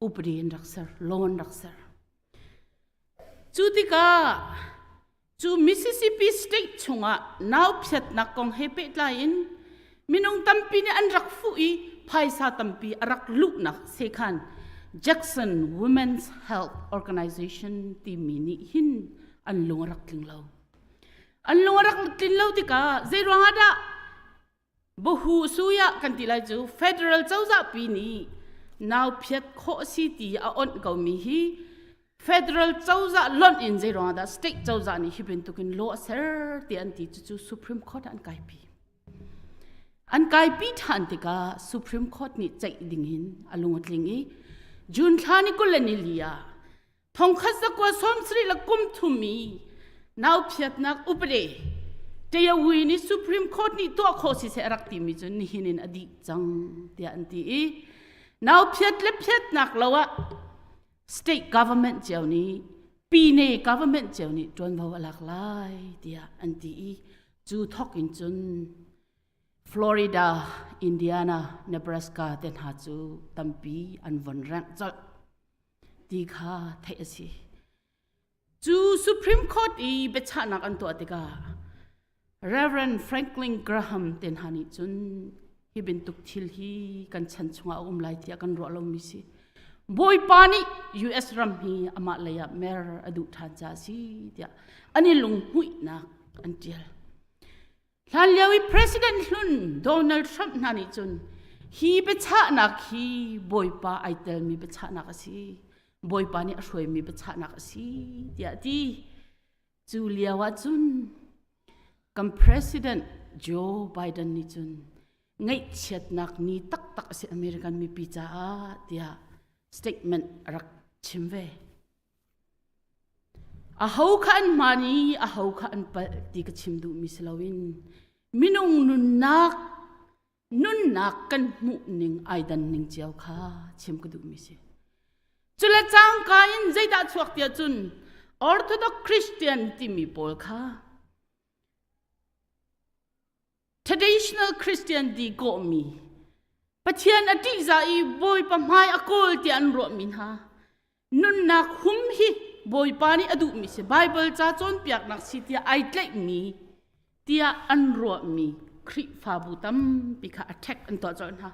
upadi an rak ser, law an rak ser. Cu tikah cu Mississippi State chungah nau phiatnak kong he pehtlai in minung tampi nih an rak fuh i phaisa tampi a rak luhnak sekhan Jackson Women's Health Organization timi nih hin an lung a rak tling lo. An lung a rak tlin lo tikah zei ruangah dah Bahu suya kan ti lai cu federal cozah pi nih nau phiat khawh si ti a onh ko mi hi federal cozah lonh in zei ruangah dah state cozah nih hi bantukin law a ser ti an ti cucu Supreme Court ah an kaipi. An kaipi ṭhan tikah Supreme Court nih ceih ding in a lung a tling i June thla ni 24 ah 1973 i nauphiatnak upade Tayawi nih Supreme Court nih tuah khawh siseh a rak timi cu nihin in a dih cang tiah an ti i nauphiat le phiatnak lo ah state government cio nih pine government cio nih ṭuanvo a lak lai tiah an ti i cu thawk in cun Florida, Indiana, Nebraska te hna cu tampi an von rengh colh. ti kha theih a si. Cu Supreme Court i biachahnak an tuah tikah Reverend Franklin Graham te hna nih cun hi bantuk thil hi kan chan chungah a um lai tiah kan ruah lomi si. Bawipa nih US ram hi amah lei ah mer a duh ṭhan caah a si tiah an i lunghmuihnak an ṭial. Hlanlio i President hlun Donald Trump hna nih cun hi biachahnak hi Bawipa ai telmi biachahnak a si. Bawipa nih a hruaimi biachahnak a si tiah a ti. Cu lio ah cun kan President Joe Biden nih cun Ngaihchiatnak ni taktak a si American mipi caah tiah statement a rak chim ve. A ho kha an hmaan i a ho kha an palh ti ka chim duhmi si loin minung nunnak nunnak kan hmuh ning ai dan ning cio kha chim ka duhmi si. Cule cangka in zeidah chuak tiah cun Orthodox Christian timi pawl kha Traditional Christian ti kawhmi Pathian a ṭihzah i Bawipa hmai a kawl tiah an ruahmi hna nunnak hum hi Bawipa nih a duhmi si Baibal ca cawnpiaknak si tiah ai tlaihmi tiah an ruahmi Khrihfabu tampi kha attack an tuah colh hna.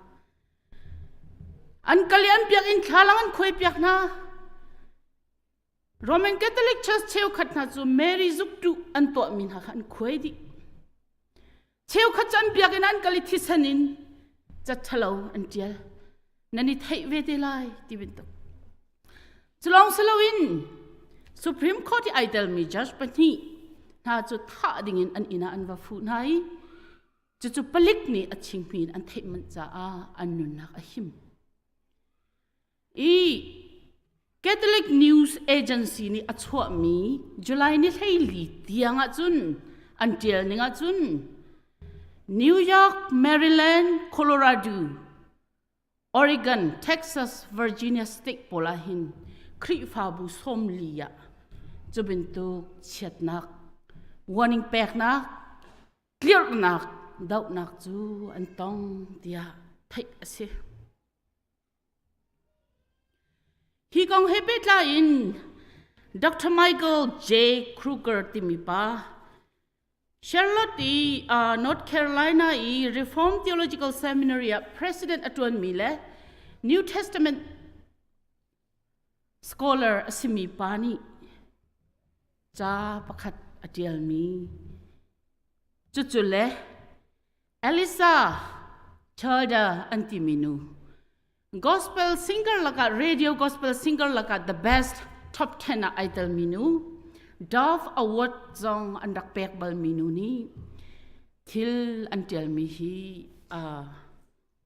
An kal i an biakinn thlalang an khuaipiak hna. Roman Catholic Church cheukhat hna cu Mary zukṭuh an tuahmi hna kha an khuai dih. Cheukhat cu an biakinn an kal i thisen in ca ṭhalo an ṭial. Nan i theih ve te lai ti bantuk. Culawng si loin Supreme Court i ai telmi judge pahnih hna cu thah dingin an inn ah an va fuh hna i cucu palik nih a chingmi in an theih manh caah an nunnak a him. I Catholic News Agency nih a chuahmi July ni 14 tiang ahcun an ṭial ning ahcun New York, Maryland, Colorado, Oregon, Texas, Virginia state pawl ah hin Khrihfabu 40 ah cu bantuk chiatnak warning peknak tlirhnak dohnak cu an tong tiah theih a si. Hi kong he pehtlai in Dr. Michael J. Kruger timi pa Charlotte i uh, North Carolina i Reformed Theological Seminary ah president a ṭuanmi le New Testament scholar a simi pa nih ca pakhat a ṭialmi cucu le Elisa Chalder an timi nu gospel singer lakah radio gospel singer lakah the best top 10 ah ai telmi nu Dove Award zong an rak pek balmi nu nih thil an ṭialmi hi uh,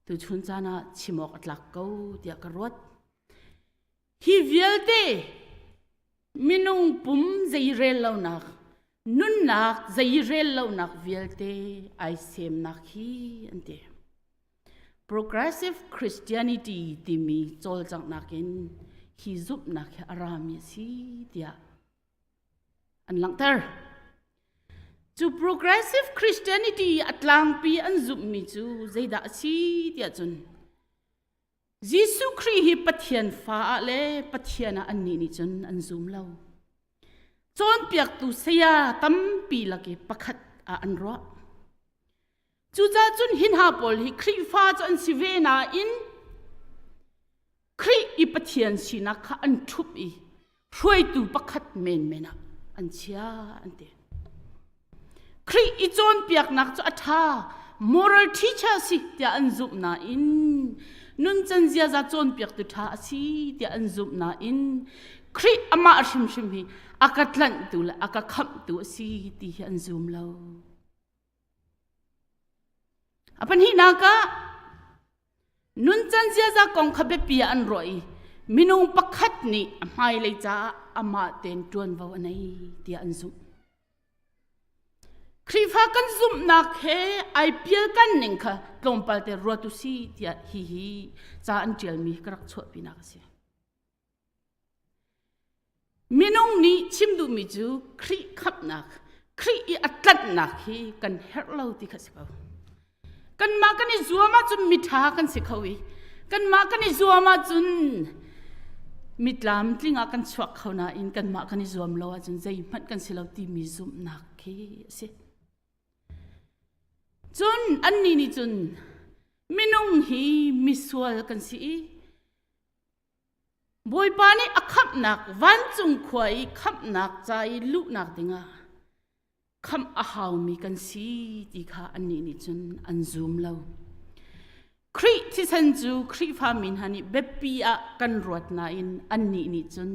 tuchun caan ah chim awk a tlak ko tiah ka ruat. Hi vialte minung pum zeirel lonak nunnak zeirel lonak vialte ai semnak hi an ti. Progressive Christianity timi cawlcanghnak in hi zumhnak hi a rami a si tiah an langhter. Cu progressive Christianity a tlangpi an zumhmi cu zeidah a si tiah cun Jesuh Khrih hi Pathian fa ah le Pathian ah annih nih cun an zum lo. Cawnpiaktu saya tampi lak i pakhat ah an ruah. Cucaah cun hi hna pawl hi Khrihfa cu an si ve nain Khrih i Pathian sinak kha an ṭhup i hruaitu pakhat menmen ah an chia an ti. Khrih i cawnpiaknak cu a ṭha moral teacher si tiah an zumh nain nuncan ziaza cawnpiaktu ṭha a si tiah an zumh nain Khrih amah hrimhrim hi a ka tlanhtu le a ka khamhtu a si ti hi an zum lo. A pahnihnak ah nuncan ziaza kong kha biapi ah an ruah i minung pakhat nih a hmailei caah amah tein ṭuanvo a nei tiah an zumh. Khrihfa kan zumhnak he ai pial kan ning kha tlawmpal te ruat u si tiah hihi ca an ṭialmi ka rak chuahpinak a si. Minung nih chim duhmi cu Khrih khamhnak, Khrih i a tlanhnak hi kan herh lo ti kha si ko. Kanmah kan i zuam ahcun miṭha kan si kho i kanmah kan i zuam ahcun mitlam tling ah kan chuak kho nain kanmah kan i zuam lo ahcun zeihmanh kan si lo timi zumhnak khi a si. Cun annih nih cun minung hi misual kan si i Bawipa nih a khamhnak vancung khua i khamhnak ca i luhnak dingah khamh a haumi kan si ti kha annih nih cun an zum lo. Khrih thisen cu Khrihfa mi hna nih biapi ah kan ruat nain annih nih cun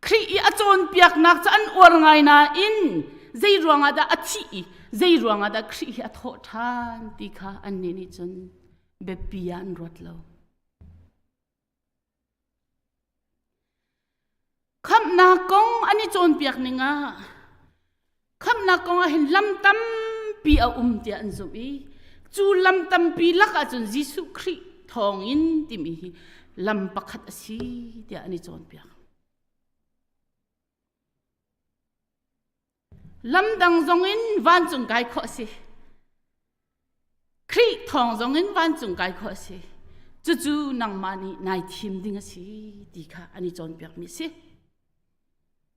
Khrih i a cawnpiaknak cu an uar ngai nain Zei ruangah dah a thih i zei ruangah dah Khrih hi a thawh ṭhan ti kha annih nih cun biapi ah an ruat lo. Khamhnak kong an i cawnpiak ning ah khamhnak kong ah hin lam tampi a um tiah an zumh i cu lam tampi lak ahcun Jesuh Khrih thawngin timi hi lam pakhat a si tiah an i cawnpiak. Lamdang zongin vancung kai khawh a si. Khrih thawng zongin vancung kai khawh a si. Cucu nangmah nih nai thim ding a si ti kha an i cawnpiakmi a si.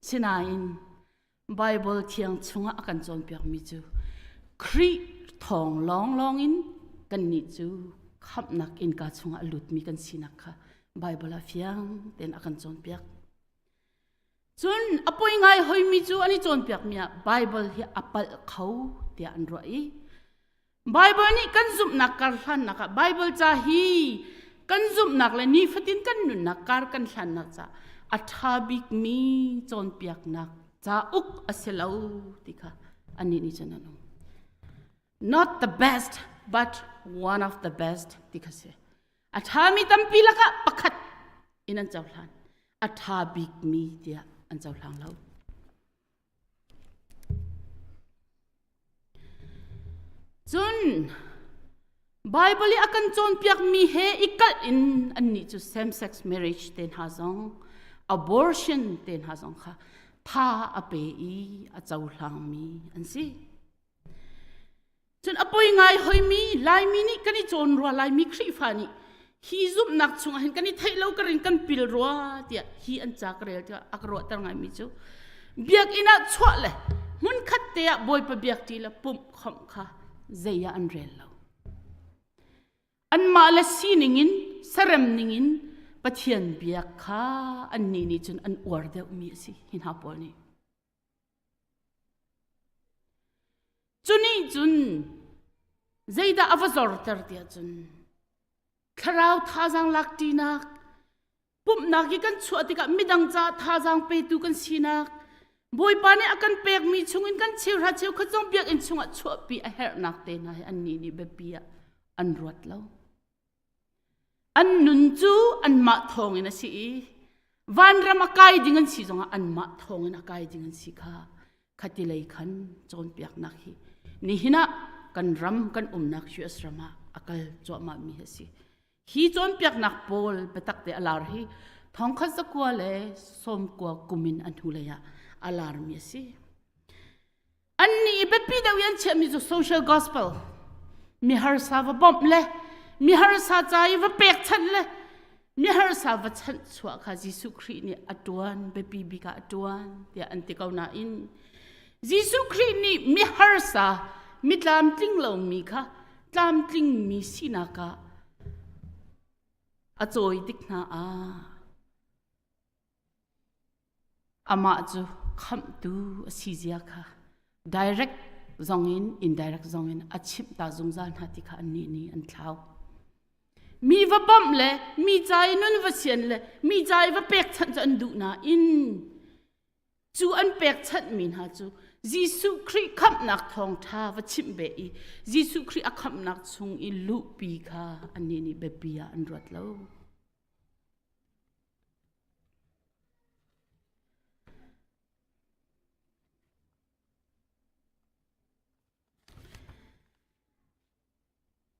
Sinain Bible thiang chungah a kan cawnpiakmi cu Khrih thawng lawnglawng in kannih cu khamhnak innka chungah a lutmi kan sinak kha Bible ah fiang tein a kan cawnpiak. Cun a poi ngai hoimi cu an i cawnpiakmi ah Baibal hi a palh kho tiah an ruah i Baibal nih kan zumhnak kar hlannak ah Baibal ca hi kan zumhnak le nifatin kan nunnak kar kan hlannak ca a ṭha bikmi cawnpiaknak cauk a si lo ti kha annih nih cun an um. Not the best but one of the best ti kha si. A ṭhami tampi lakah pakhat in an cohlan. A ṭha bikmi tiah an cohlang lo. Cun Bible i a kan cawnpiakmi he i kalh in annih cu same-sex marriage te hna zong abortion te hna zong kha tha a pe i a cohlangmi an si. Cun a poi ngai hoimi Laimi nih kan i cawn rua Laimi Khrihfa nih hi zumhnak chungah hin kan i theih lo karin kan pil rua tiah hi an ca ka rel tiah a ka ruahter ngaimi cu biakinn ah chuah le hmunkhat te ah Bawipa biak ṭi le pumh khawmh kha zei ah an rel lo. Anmah le sining in sarem ning in Pathian biak kha annih nih cun an uar deuhmi a si hi hna pawl nih. Cu nih cun zeidah a va zorter tiah cun thlarau thazaang lak ṭinak, pumhnak i kan chuah tikah midang caah thazaang petu kan sinak, Bawipa nih a kan pekmi chungin kan cheuhra cheukhat zong biakinn chungah chuahpi a herhnak te hna hi annih nih biapi ah an ruat lo. An nun cu anmah thawngin a si i vanram a kai ding an si zongah anmah thawngin a kai ding an si kha khati lei khan cawnpiaknak hi nihin ah kan ram kan umnak US ram ah a kal cuahmah mi a si. Hi cawnpiaknak pawl biatak te a lar hi thongkhat zakua le sawmkua kum in a hnulei ah a larmi a si. Annih i biapi deuh i an chiahmi cu social gospel, mi harsa va bawmh le mi harsa ca i va pekchanh le mi harsa va chanhchuah kha Jesuh Khrih nih a ṭuan, biapi bik ah a ṭuan tiah an ti ko nain Jesuh Khrih nih mi harsa, mi tlamtling lomi kha tlamtlingmi sinak ah a cawi tik hna ah Amah cu khamhtu a si zia kha direct zongin indirect zongin a chimh ta zungzal hna ti kha annih nih an thlau. Mi va bawmh le mi ca i nun va sian le mi ca i va pekchanh cu an duh nain cu an pekchanhmi hna cu Jesuh Khrih khamhnak thawngṭha va chimh ve i Jesuh Khrih a khamhnak chung i luhpi kha annih nih biapi ah an ruat lo.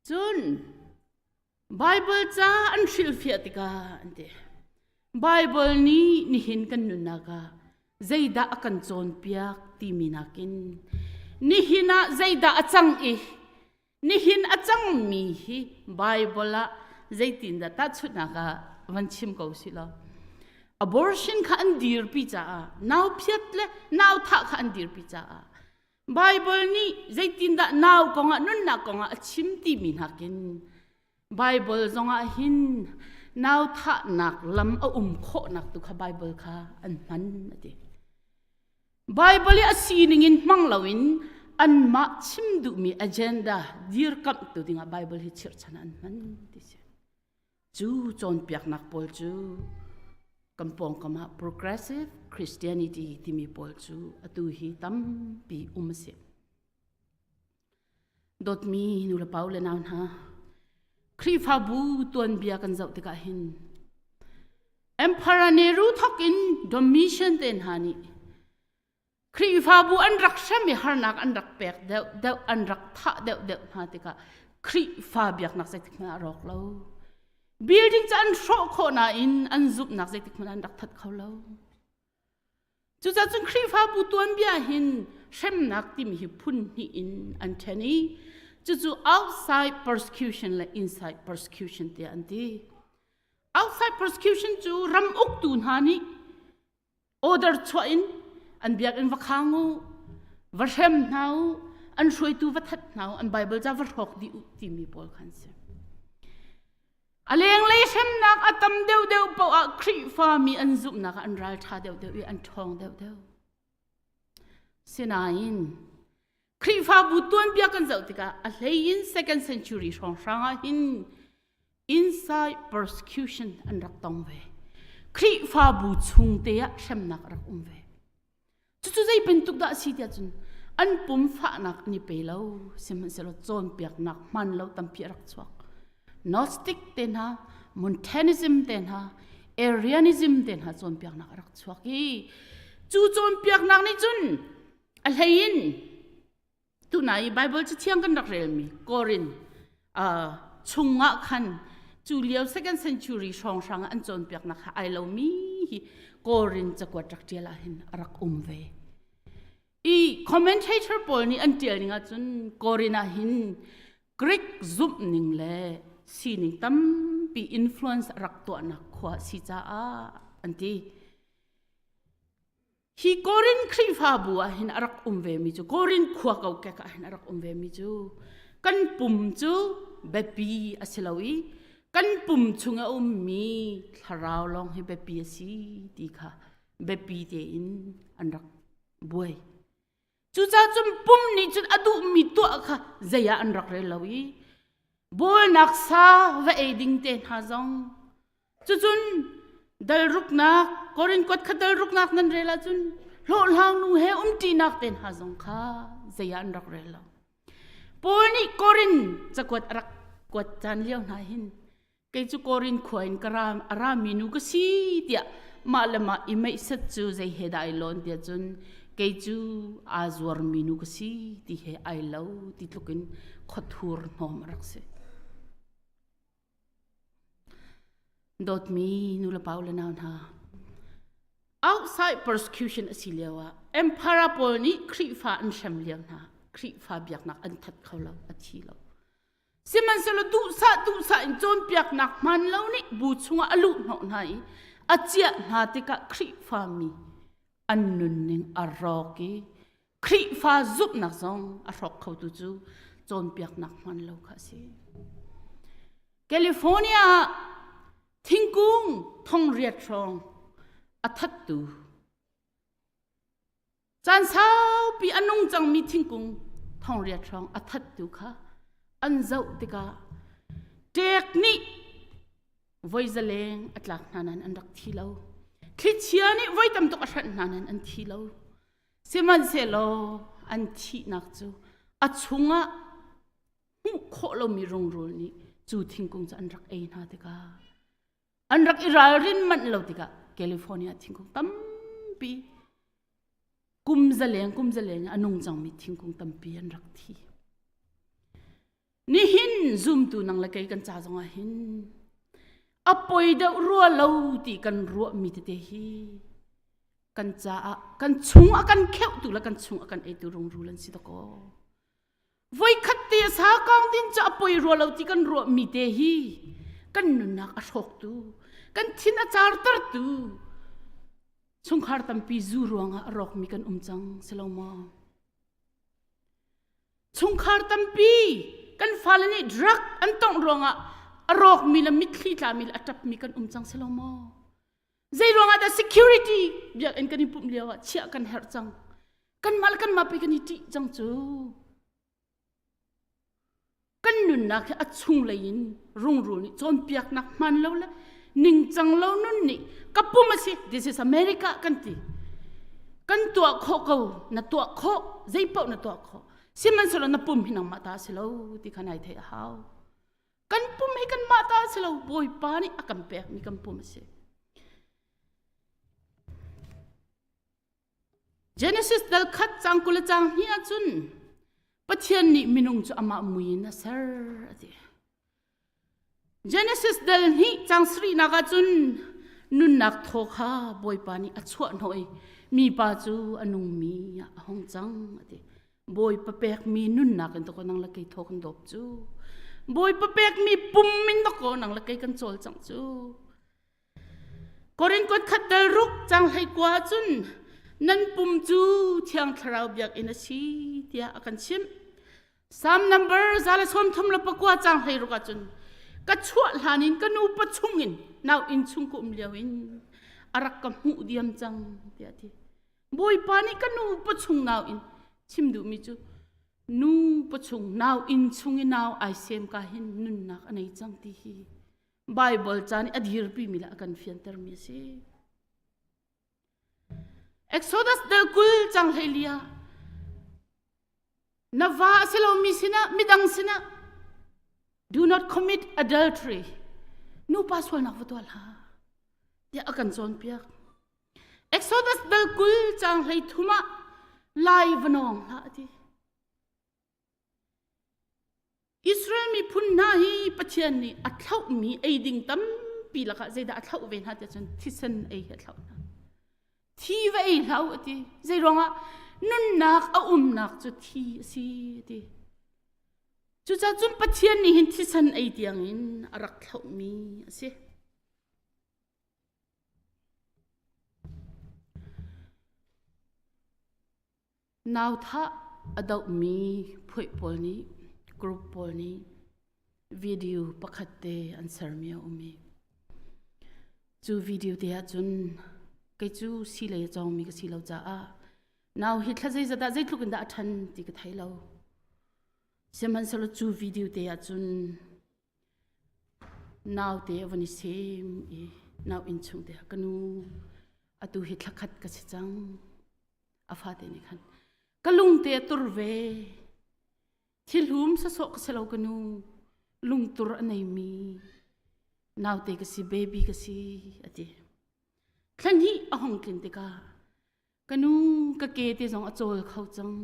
Cun Baibal ca an hrilhfiah tikah an ti. Baibal nih nihin kan nunnak ah zeidah a kan cawnpiak timi nakin nihin ah zeidah a cang i Nihin a cangmi hi Baibal ah zeitindah tahchunhnak ah van chim ko si law abortion kha an dirpi caah nau phiat le nau thah kha an dirpi caah Baibal nih zeitindah nau kongah nunnak kongah a chim timi nakin Baibal zongah hin nau thahnak lam a um khawhnak tu kha Baibal kha an hman a ti. Baibal i a sining in hmang loin anmah chim duhmi agenda dirkamhtu dingah Baibal hi chirhchan an hman ti si. Cu cawnpiaknak pawl cu. Kan pawngkam ah progressive Christianity timi pawl cu atu hi tampi um a si. Dawtmi nulepa le nau hna, Khrihfabu tuanbia kan zoh tikah hin Emperor Nero thawk in Domitian te hna nih Khrihfabu an rak hrem i harnak an rak pek deuh deuh an rak thah deuh deuh hna tikah Khrihfa biaknak zeitik hmanh ah a rawk lo. Building cu an hrawh khawh nain an zumhnak zeitik hmanh an rak that kho lo. Cucaah cun Khrihfabu tuanbia hin hremnak timi hi phun hnih in an ṭhen i cucu outside persecution le inside persecution tiah an ti. Outside persecution cu ram uktu hna nih order chuah in an biakinn va khang u, va hrem hna u, an hruaitu va that hna u, an Bible ca va hrawk dih u timi pawl khan si. A lenglei hremnak a tam deuhdeuh paoh ah Khrihfa mi an zumhnak ah an ralṭha deuhdeuh i an ṭhawng deuhdeuh. Sinain Khrihfabu tuanbia kan zoh tikah a hlei in second century hrawnghrang ah hin inside persecution an rak tong ve. Khrihfabu chung te ah hremnak a rak um ve. Cucu zei bantuk dah a si tiah cun an pum fahnak an i pe lo sihmanhsehlaw cawnpiaknak hman lo tampi a rak chuak. Gnostic te hna, Montanism te hna, Arianism te hna cawnpiaknak a rak chuak i cu cawnpiaknak nih cun a hlei in Tuna i Bible cathiang kan rak relmi Korin uh, chungah khan cu lio second century hrawnghrang an cawnpiaknak kha ai lomi hi Korin cakuat rak ṭial ah hin a rak um ve. I commentator pawl nih an ṭial ning ahcun Korin ah hin Greek zumh ning le sining tampi influence a rak tuahnak khua si caah an ti. Hi Korin Khrihfabu ah hin a rak um vemi cu Korin khua kokek ah hin a rak um vemi cu kan pum cu biapi a si lo i kan pum chung a ummi thlarau lawng hi biapi a si ti kha biapi tein an rak buai. Cucaah cun pum nih cun a duhmi tuah kha zei ah an rak rel lo i bawlnak sa va ei ding te hna zong cucun dalruknak Korin kuat kha dalruknak nan rel ahcun hlawhhlang nu he umṭinak te hna zong kha zei ah an rak rel lo. Paul nih Korin cakuat a rak kuat caan lio hna hin kei cu Korin khua in ka ra a rami nu ka si tiah mah le mah i meihsat cu zei he dah ai lawn tiah cun kei cu aa zuarmi nu ka si ti he ai lo ti tluk in khuathur hnawm a rak si. Dawtmi nu le pa le nau hna outside persecution a si lio ah emperor pawl nih Khrihfa an hrem lio hna Khrihfa biaknak an that kho lo a thi lo Sihmanhsehlaw duhsah duhsah in cawnpiaknak hmaan lo nih bu chungah a luh hnawh hna i a ciah hna tikah Khrihfami an nunning a rawk i Khrihfa zumhnak zong a hrawk khotu cu cawnpiaknak hmaan lo kha a si. California ah thingkung thongriat hrawng a thattu Caan saupi a nung cangmi thingkung thongriat hrawng a thattu kha an zoh tikah ṭek nih voi zaleng a tlak hna nain an rak thi lo. Thlichia nih voi tam tuk a hranh hna nain an thi lo. Sihmanhsehlaw an thihnak cu a chungah hmuh khawh lomi rungrul nih cu thingkung cu an rak ei hna tikah an rak i ralrin manh lo tikah California thingkung tampi kum zaleng kum zaleng a nung cangmi thingkung tampi an rak thi. Nihin zumtu nang le kei kan ca zongah hin a poi deuh rua lo ti kan ruahmi tete hi kan caah kan chung a kan kheuhtu le kan chung a kan eitu rungrul an si dakaw. Voikhat te sa kong din cu a poi rua lo ti kan ruahmi te hi kan nunnak a hrawktu, kan thin a cartertu, chungkhar tampi zu ruangah a rawkmi kan um cang si lo maw? Chungkhar tampi kan fale nih drug an tongh ruangah a rawkmi le mitthli tlami le a ṭapmi kan um cang si lo maw? Zei ruangah dah security biakinn kan i pumh lio ah chiah kan herh cang? Kanmah le kanmah pei kan i ṭih cang cu. Kan nunnak hi a chunglei in rungrul nih cawnpiaknak hmaan lo le Ningcang lo nun nih ka pum a si this is America kan ti. Kan tuah khawh ko na tuah khawh zeipaoh na tuah khawh. Sihmanhsehlaw na pum hi nangmah ta a si lo ti kha nai theih a hau. Kan pum hi kanmah ta a si lo Bawipa nih a kan pekmi kan pum a si. Genesis dal khat cang 20 le cang hnih ahcun Pathian nih minung cu amah mui in a ser a ti. Genesis dal hnih cang sarihnak ahcun nunnak thaw kha Bawipa nih a chuah hnawh i mipa cu a nungmi ah a hung cang a ti. Bawipa pekmi nunnak in dakaw nang le kei thaw kan dawp cu. Bawipa pekmi pum in dakaw nang le kei kan cawlcangh cu. Korin kuat khat dal ruk cang hlei kua cun nan pum cu Thiang Thlarau biakinn a si tiah a kan chimh. Psalm number 139 cang hlei ruk ahcun ka chuah hlan in ka nu pachung in nau inn chung ka um lio in a rak ka hmuh diam cang tiah a ti. Bawipa nih ka nu pachung nau in chim duhmi cu nu pachung nau inn chung i nau ai sem ka hin nunnak a nei cang ti hi Bible ca nih a dirpimi le a kan fiantermi a si. Exodus del 20 cang hleilia na va a si lomi sinah midang sinah do not commit adultery nupa sualnak va tuah hlah tiah a kan cawnpiak. Exodus del 20 cang 33 ah lai va nawng hlah a ti. Israel miphun hna hi Pathian nih a thlauhmi ei ding tampi lakah zeidah a thlauh ve hna tiah cun thisen ei hi a thlauh hna. Thi va ei hlah u a ti. Zei ruangah nunnak a umnak cu thi a si a ti. Cucaah cun Pathian nih hin thisen ei tiangin a rak thlauhmi a si. Nauthah a dohmi phuaih pawl nih group pawl nih video pakhat te an sermi a um i cu video te ahcun kei cu sii lei a cawngmi ka si lo caah nau hi thla zeizat ah zeitluk in dah a ṭhan ti ka thei lo. Sihmanhsehlaw cu video te ahcun Naute a van i sem i nau inn chung te ah ka nu atu hi thlakhat ka si cang. A fate nih khan ka lungte a tur ve. Thilhum sasawh ka si lo ka nu. Lungtur a neimi naute ka si baby ka si a ti. Thla hnih a hong tlin tikah ka nu ka ke te zong a cawl kho cang.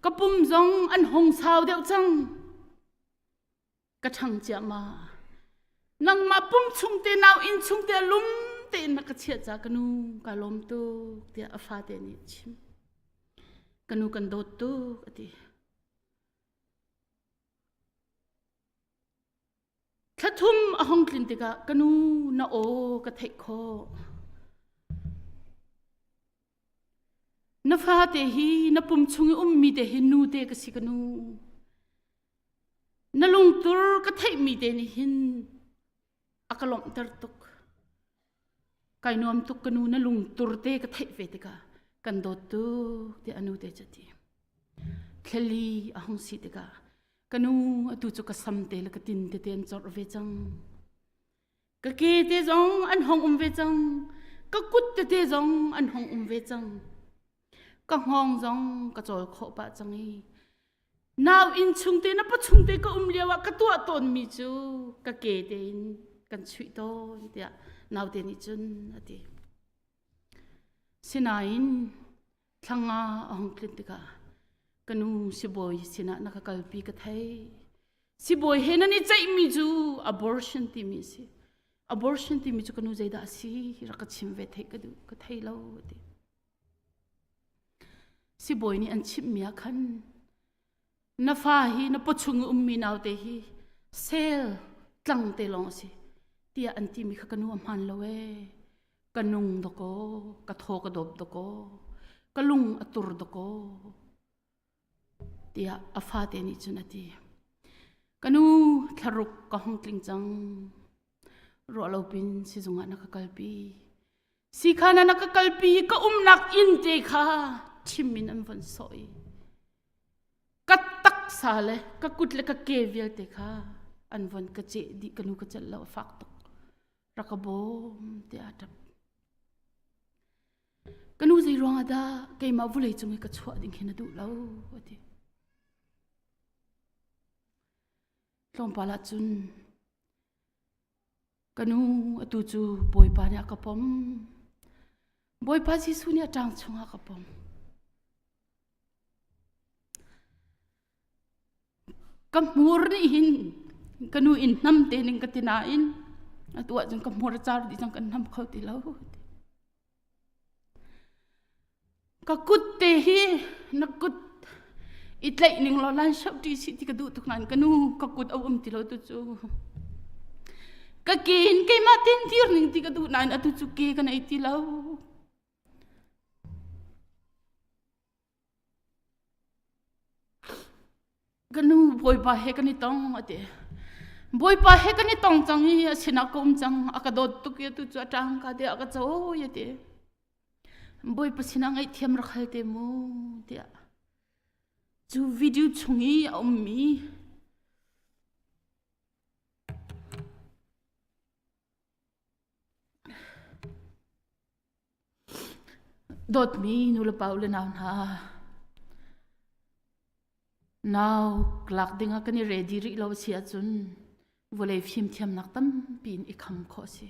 Ka pum zong an hung sau deuh cang. Ka ṭhang ciahmah. Nangmah pum chung te nau inn chung te lum tein na ka chiah ca ka nu ka lawm tuk tiah a fate nih a chim. Ka nu kan dawt tuk a ti. Thlathum a hung tlin tikah ka nu na aw ka theih khawh. Na fate hi na pum chung i ummi te hi nu te ka si ka nu. Na lungtur ka theihmi te nih hin a ka lawmhter tuk. Kai nuam tuk ka nu na lungtur te ka theih ve tikah kan dawt tuk tiah a nu te cu a ti. Thlali a hung si tikah Ka nu atu cu ka sam te le ka tin tete an corh ve cang. Ka ke te zong an hong um ve cang. Ka kut tete zong an hong um ve cang. Ka hngawng zong ka cawl khawh pah cang i nau inn chung te na pachung te ka um lio ah ka tuah tawnmi cu ka ke te in kan chuih tawn tiah naute nih cun a ti. Sinain Thlanga a hung tlin tikah ka nu sibawi sinah na ka kalpi ka thei. Sibawi he nan i ceihmi cu abortion timi a si. Abortion timi cu ka nu zeidah a si rak ka chim ve theih ka duh ka thei lo a ti. Sibawi nih an chimhmi ah khan na fa hi na pawchung i ummi naute hi sel tlang te lawng a si tiah an timi kha ka nu a hmaan lo ee. Ka nung dakaw, ka thaw ka dawp dakaw, ka lung a tur dakaw tiah a fate nih cun a ti. Ka nu thlaruk ka hung tling cang. Ruah lo pin sizung ah na ka kalpi. Sikhan ah na ka kalpi ka umnak inn te kha thim in an von sawh i ka taksa le ka kut le ka ke vialte kha An von ka ceh dih ka nu ka celh lo a fak tuk. Rak ka bawm tiah a ṭap. Ka nu zei ruang ah dah keimah vulei cung i ka chuah ding hi na duh lo a ti. Tlawmpal ah cun ka nu atu cu Bawipa nih a ka pom. Bawipa Jesuh nih a ṭang chungah a ka pom. Ka hmur nih hin ka nu in hnam te ning ka ti nain atu ahcun ka hmur a car dih cang kan hnam kho ti lo. Ka kut te hi na kut i tlaih ning law lan shoh ṭi sih ti ka duh tuk nain ka nu ka kut a um ti lo tu cu. Ka ke in keimah tin dir ning ti ka duh nain atu cu ke ka nei ti lo. Ka nu Bawipa he kan i tong a ti. Bawipa he kan i tong cang i a sinah ka um cang a ka dawt tuk i atu cu a ṭang ka ti a ka cawi a ti. Bawipa sinah ngaihthiam rak hal te mu tiah. Cu video chung i a ummi Dawtmi nulepa u le nau hna, nau lak dingah kan i ready rih lo a si ahcun vawlei fimthiamnak tampi in i kham khawh a si.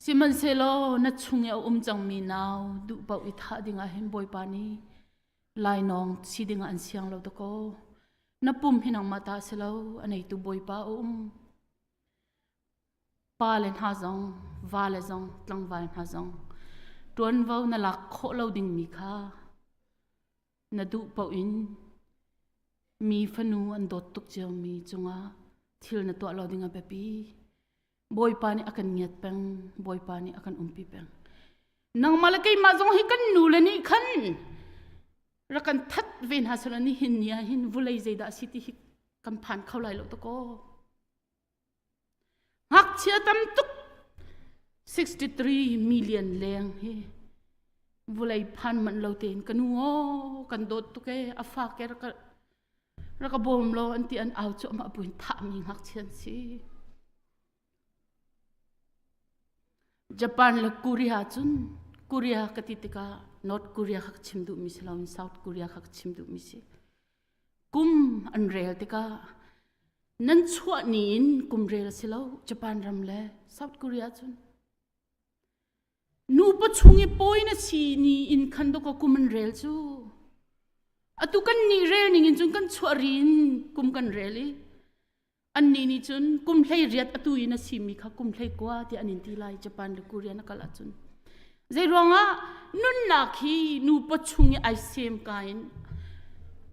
Sihmanhsehlaw na chung i a um cangmi nau duh paoh i thah dingah hin Bawipa nih lainawng si dingah an siang lo dakaw. Na pum hi nangmah ta a si lo, a neitu Bawipa a um. Pale hna zong, vale zong, tlangval hna zong ṭuanvo na lak khawh lo dingmi kha na duh paoh in mi fanu an dawt tuk ciomi cungah thil na tuah lo ding a biapi. Bawipa nih a kan ngiat peng, Bawipa nih a kan umpi peng. Nangmah le keimah zong hi kan nu le nih khan rak kan that ve hna selaw nihin ni ah hin vulei zeidah a si ti hi kan phan kho lai lo ta kaw. Ngakchia tam tuk 63 million leng hi vulei phan manh lo tein ka nu aw kan dawt tuk e a fa ke rak rak ka bawm lo an ti an au cu amah buin thahmi ngakchia an si. Japan le Korea cun Korea ka ti tikah North Korea kha ka chim duhmi si loin South Korea kha ka chim duhmi si. Kum an rel tikah Nan chuah ni in kum rel a si lo Japan ram le South Korea cun. Nupa chung i pawi na si ni in khan dawk kum an rel cu. Atu kan nih rel ning in cun kan chuah ri in kum kan rel i annih nih cun kum hlei riat atu in a simi kha kum hlei kua ti an in ti lai Japan le Korea na kal ahcun. Zei ruangah nunnak hi nupa chung i ai sem ka in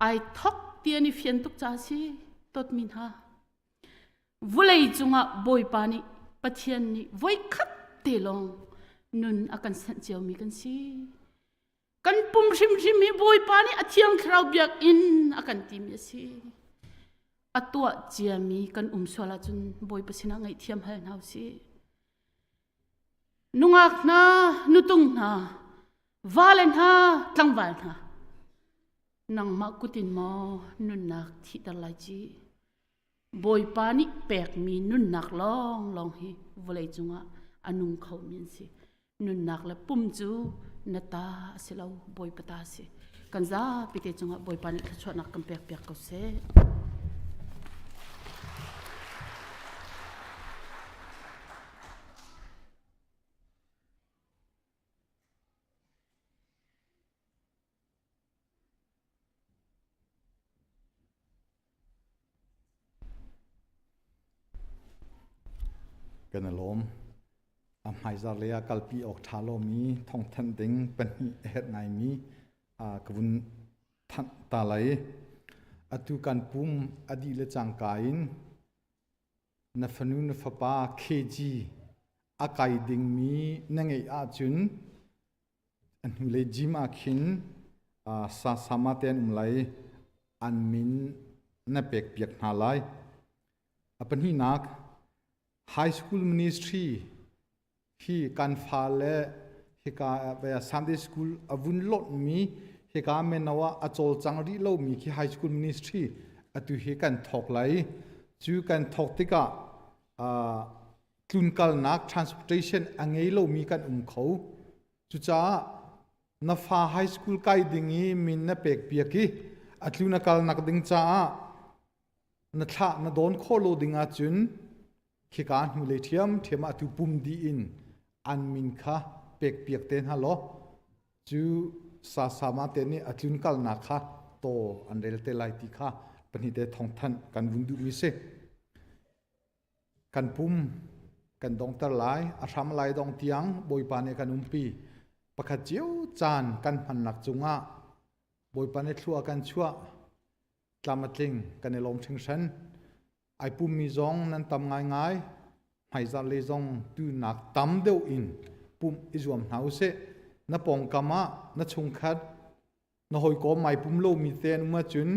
ai thok ti an i fian tuk ca si. Dawtmi hna, vulei cungah Bawipa nih Pathian nih voikhat te lawng nun a kan sanh ciomi kan si. Kan pum hrimhrim hi Bawipa nih a Thiang Thlarau biakinn a kan timi a si. A tuah ciami kan um sual ahcun Bawipa sinah ngaihthiam hal hna usih. Nungak hna, nutung hna, vale hna, tlangval hna, nangmah kut in maw nunnak thihter lai ci Bawipa nih pekmi nunnak lawnglawng hi vawlei cungah a nung khomi an si nunnak le pum cu na ta a si lo Bawipa ta a si kan zapi te cungah Bawipa nih thluachuahnak kan pek piak ko seh. Kan i lawm. A hmaizar lei ah kalpi awk ṭha lomi thawngthanh ding pahnih a herh ngaimi ka vun thanh ta lai. Atu kan pum a dih le cangka in na fanu na fapa KG a kai dingmi na ngeih ahcun A hnulei gym ah khin sasama te an um lai i an min na pekpiak hna lai. A pahnihnak, high school ministry hi kan fale hika Sunday school a vun lonhmi hika meno ah a cawlcang rih lomi khi high school ministry atu hi kan thawk lai. Cu kan thawk tikah tlunkalnak transportation a ngei lomi kan um kho. Cucaah na fa high school kai ding i min na pek piak i a tlun a kalnak ding caah na thlah na dawn khawh lo ding ahcun khika hnulei ṭhiamṭhiam ah atu pum dih in an min kha pek piak te hna law cu sasama te nih a tlun kalnak kha taw an rel te lai ti kha pahnih te thawngthanh kan vun duhmi si. Kan pum kan dongter lai, a hram lai dong tiang Bawipa nih kan umpi. Pakhat cio caan kan hmannak cungah Bawipa nih thlua kan chuah, tlam a tling, kan i lawm hringhran. Ai pummi zong nan tam ngaingai, hmaizarh le zong tunak tam deuh in pumh i zuam hna usih. Na pawngkam ah na chungkhat, na hawikom ai pum lomi te an um ahcun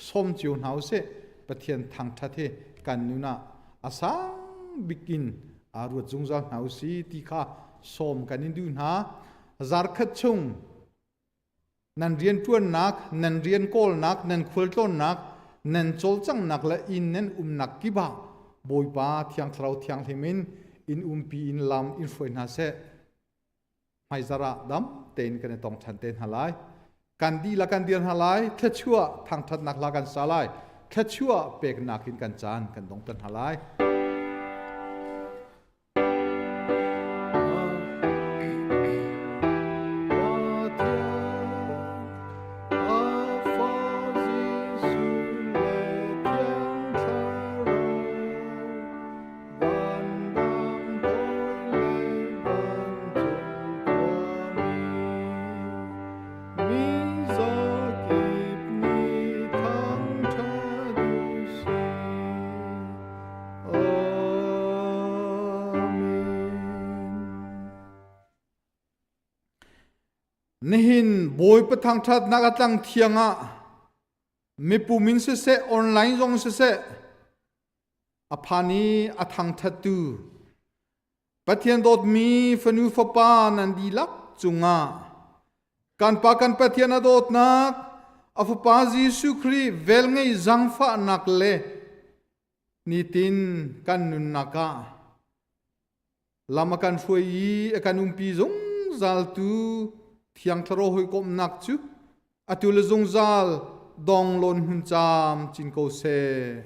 sawm cio hna usih. Pathian thangṭhat hi kan nun ah a sang bik in aa ruat zungzal hna usih ti kha sawm kan in duh hna. Zarkhat chung nan rianṭuannak, nan rian kawlnak, nan khualtlawnnak, nan cawlcanghnak le inn nan umnak kip ah Bawipa Thiang Thlarau Thianghlim in in umpi in lam in hruai hna seh. Hmaizarh ah dam tein kan i tong ṭhan te hna lai. Kan dihlak kan dir hna lai, thluachuah thangṭhatnak hla kan sa lai, thluachuah peknak in kan caan kan dongter hna lai. Nihin Bawipa thangṭhatnak a tlang thiang ah mipum in siseh online zong siseh a phan i a thangṭhattu Pathian dawtmi fanu fapa nan dihlak cungah kan Pa kan Pathian a dawtnak a Fapa Jesuh Khrih velngeih zangfahnak le nitin kan nunnak ah lam a kan hruai i a kan umpi zungzal tu Thiang Thlarau hawikomhnak cu atu le zungzal dong lawn hun caam cin ko seh.